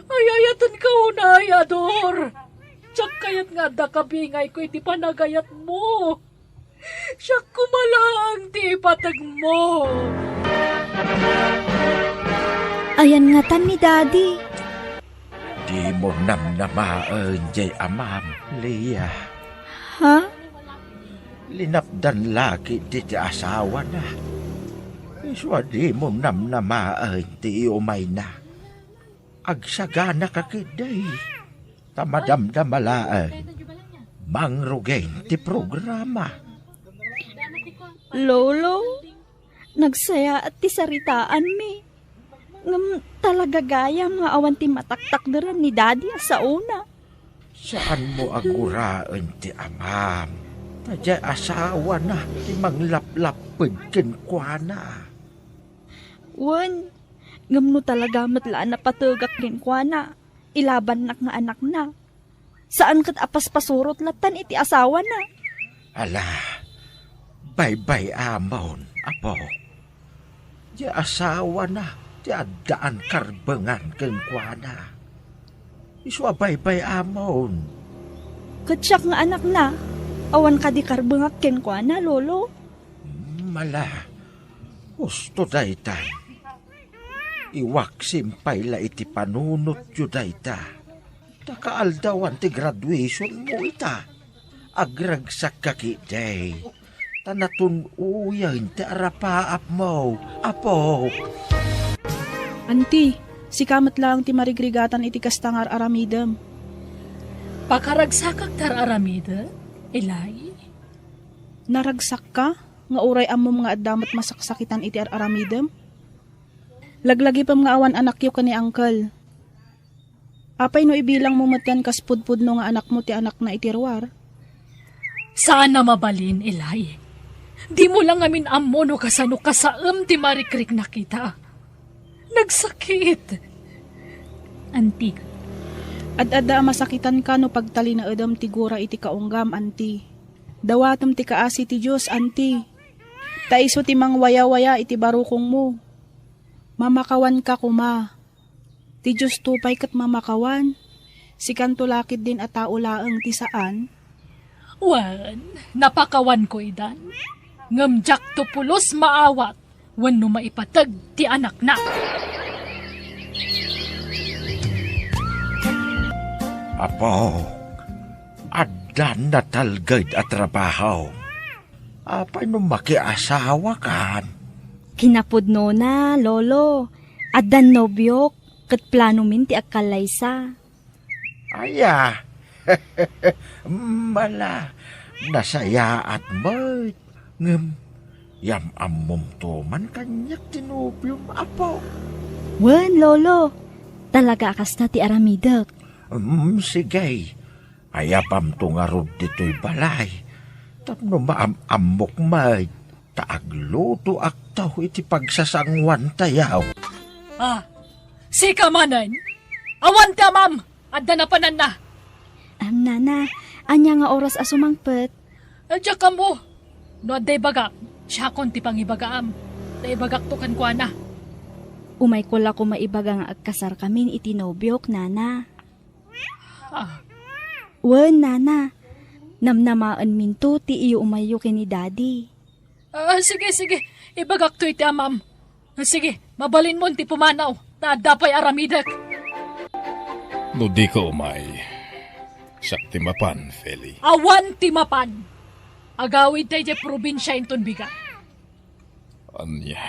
Ay-ayatenka unay, Ador. Diak kayat nga adda kabingayko iti panagayatmo. Siak koma laeng ti ipategmo. Ayan ngatan ni Daddy? Dimo namnamaen jay amam, Lea. Ha? Linapdan la ketdi ti asawana. Isu a dimo namnamaen ti iumayna. Agsaganaka ketdi, ta madamdama laeng mangrugin ti programa. Lolo, nagsayaat ti saritaanmi. Ngem talaga gayam nga awan ti mataktakderan ni Daddy a saona. Saanmo a guraen ti amam, ta diay asawana ti manglaplapped kenkuana. Wen, ngem no talaga met la a napategak kenkuana, ilabannak nga anakna. Saan ket a paspasurot lattan iti asawana. Ala, baybay-amon, apo. Diay asawana ti addaan karbengan kenkuana. Isu a baybay-amon. Ket siak nga anakna, awan kadi karbengak kenkuana, Lolo? Hmm, ala, husto dayta. Iwaksim pay la iti panunotyo dayta. Ta kaaldawan ti graduationmo ita. Agragsakka ketdi, ta natun-oyen ti arapaapmo, apo. Anti, sika met laeng ti marigrigatan iti kasta nga ar-aramidem. Pakaragsakak ti ar-aramidem, Eli? Naragsakka nga uray ammom nga adda met masaksakitan iti ar-aramidem? Laglagipem nga awan anakyo ken ni Uncle. Apay no ibilangmo metten kas pudpudno nga anakmo ti anakna iti ruar? Saan a mabalin, Eli. Dimo la ngamin ammo no kasano kasaem ti marikriknak ita. Nagsakit. Anti. Ad-adda a masakitanka no pagtalinaedem ti gura iti kaunggam, Anti. Dawatem ti kaasi ti Dios, Anti. Ta isu ti mangwayawaya iti barukongmo. Mamakawanka koma. Ti Diosto pay ket mamakawan. Sikanto la ketdin a tao laeng ti saan. Wen, napakawanko idan. Ngem diakto pulos maawat wenno maipateg ti anakna. Apo, addan natalged a trabaho. Apay no makiasawakan? Kinapudnona, Lolo. Addan nobiok, ket planomin ti agkallaysa. Aya, mala, Nasayaat met, ngem yam-ammomto man kaniak ti nobiom, Apo. Wen, Lolo. Talaga a kasta ti aramidek. Mm, sige. Ayabamto ngarud ditoy balay tapno maam-ammok met ta aglutoakto iti pagsasanguantayo. Ah, sika manen? Awan ti amam! Adda napananna. Am, nana, ania nga oras a sumangpet? Diak ammo. No adda ibagam, siakon ti pangibagaam. Ta ibagakto kenkuana. Umayko la koma ibaga nga agkasarkamin iti nobiok, nana. Ah. Wen, nana. Namnamaenminto ti iyo umayyo ken ni Daddy. Ah, sige, sige. Ibagakto iti amam. Sige, mabalinmon ti pumanaw, ta adda pay aramidek. No dika umay, siak ti mapan, Feli. Awan ti mapan. Agawidta idiay probinsia inton bigat. Ania?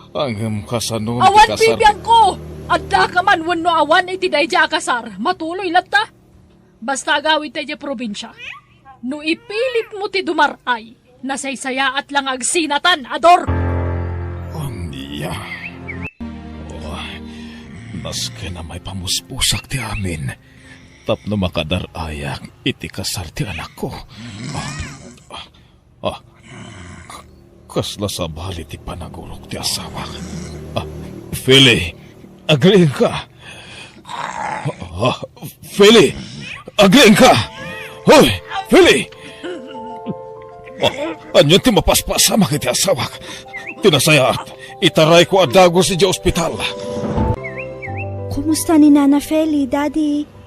Ngem kasano ti kasar- Awan bibiangko! Addaka man wenno awan iti daydiay a kasar, matuloy latta. Basta agawidta idiay probinsia. No ipilitmo ti dumar-ay, nasaysayaat la nga agsinatan, Ador! Ania? Oh, nasken a maipamuspusak ti amin tapno makadar-ayak iti kasar ti anakko. Ah, ah, ah, kasla sabali ti panagurok ti asawak. Ah, Feli, agriingka. Ah, Feli, agriingka. Hoy, Feli! Ah, ania ti mapaspasamak iti asawak? Ti nasayaat, itarayko a dagus idiay ospital. Kumusta ni Nana Feli, Daddy?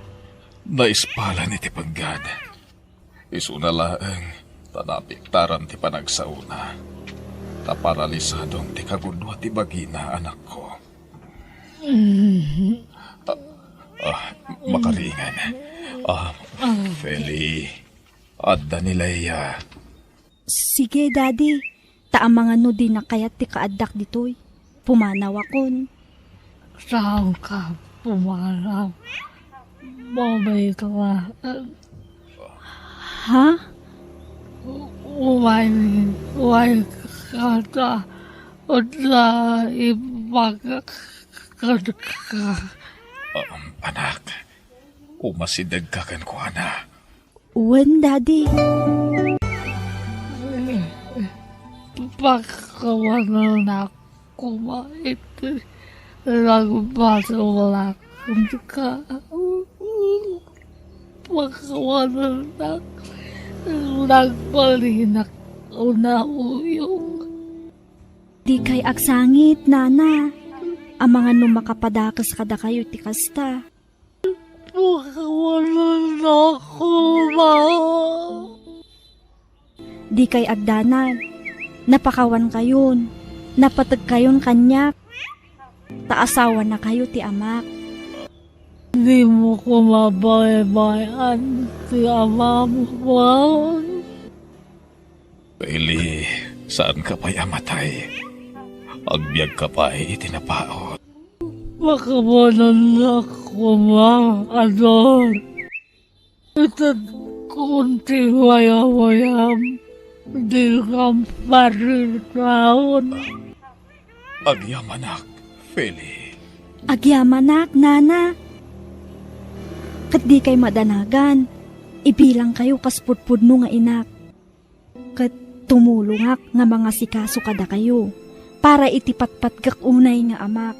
Naispalan iti penggad. Isuna laeng ta napiktaran ti panagsaona. Ta paralisadon ti kagudua ti bagina, anakko. Ah, ah, makariingan. Ah, Feli, adda ni Leia. Sige, Daddy. Ta amangan no dina kayat ti kaaddak ditoy. Pumanawakon. Saanka pumanaw? Babayka. Ha? Umayka ta, ta ibagak kadka. Um, anak, umasidegka kenkuana. Wen, Daddy. Pakawanenak koma iti nagbasol a kenka. Pakawanenak nagbalinak a nauyong. Dikay agsangit, Nana. Amangan no makapadakes kadakayo ti kasta. Pakawanenak koma. Dikay agdanag. Napakawankayon. Napategkayon kaniak. Ta asawanakayo ti amak. Dimo koma baybay-an ti amam, Juan. Eli, saanka pay a matay. Agbiagka pay iti napaut. Pakawanenak koma, Ador. Itedkon ti wayawayam, dikam pariritaon. Agyamanak, Feli. Agyamanak, Nana. Ket dikay madanagan. Ibilangkayo kas pudpudno nga inak. Ket tumulongak nga mangasikaso kadakayo para iti patpatgek unay nga amak.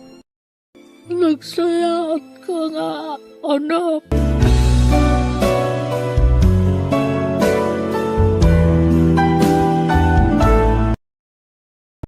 Nagsayaatka nga anak.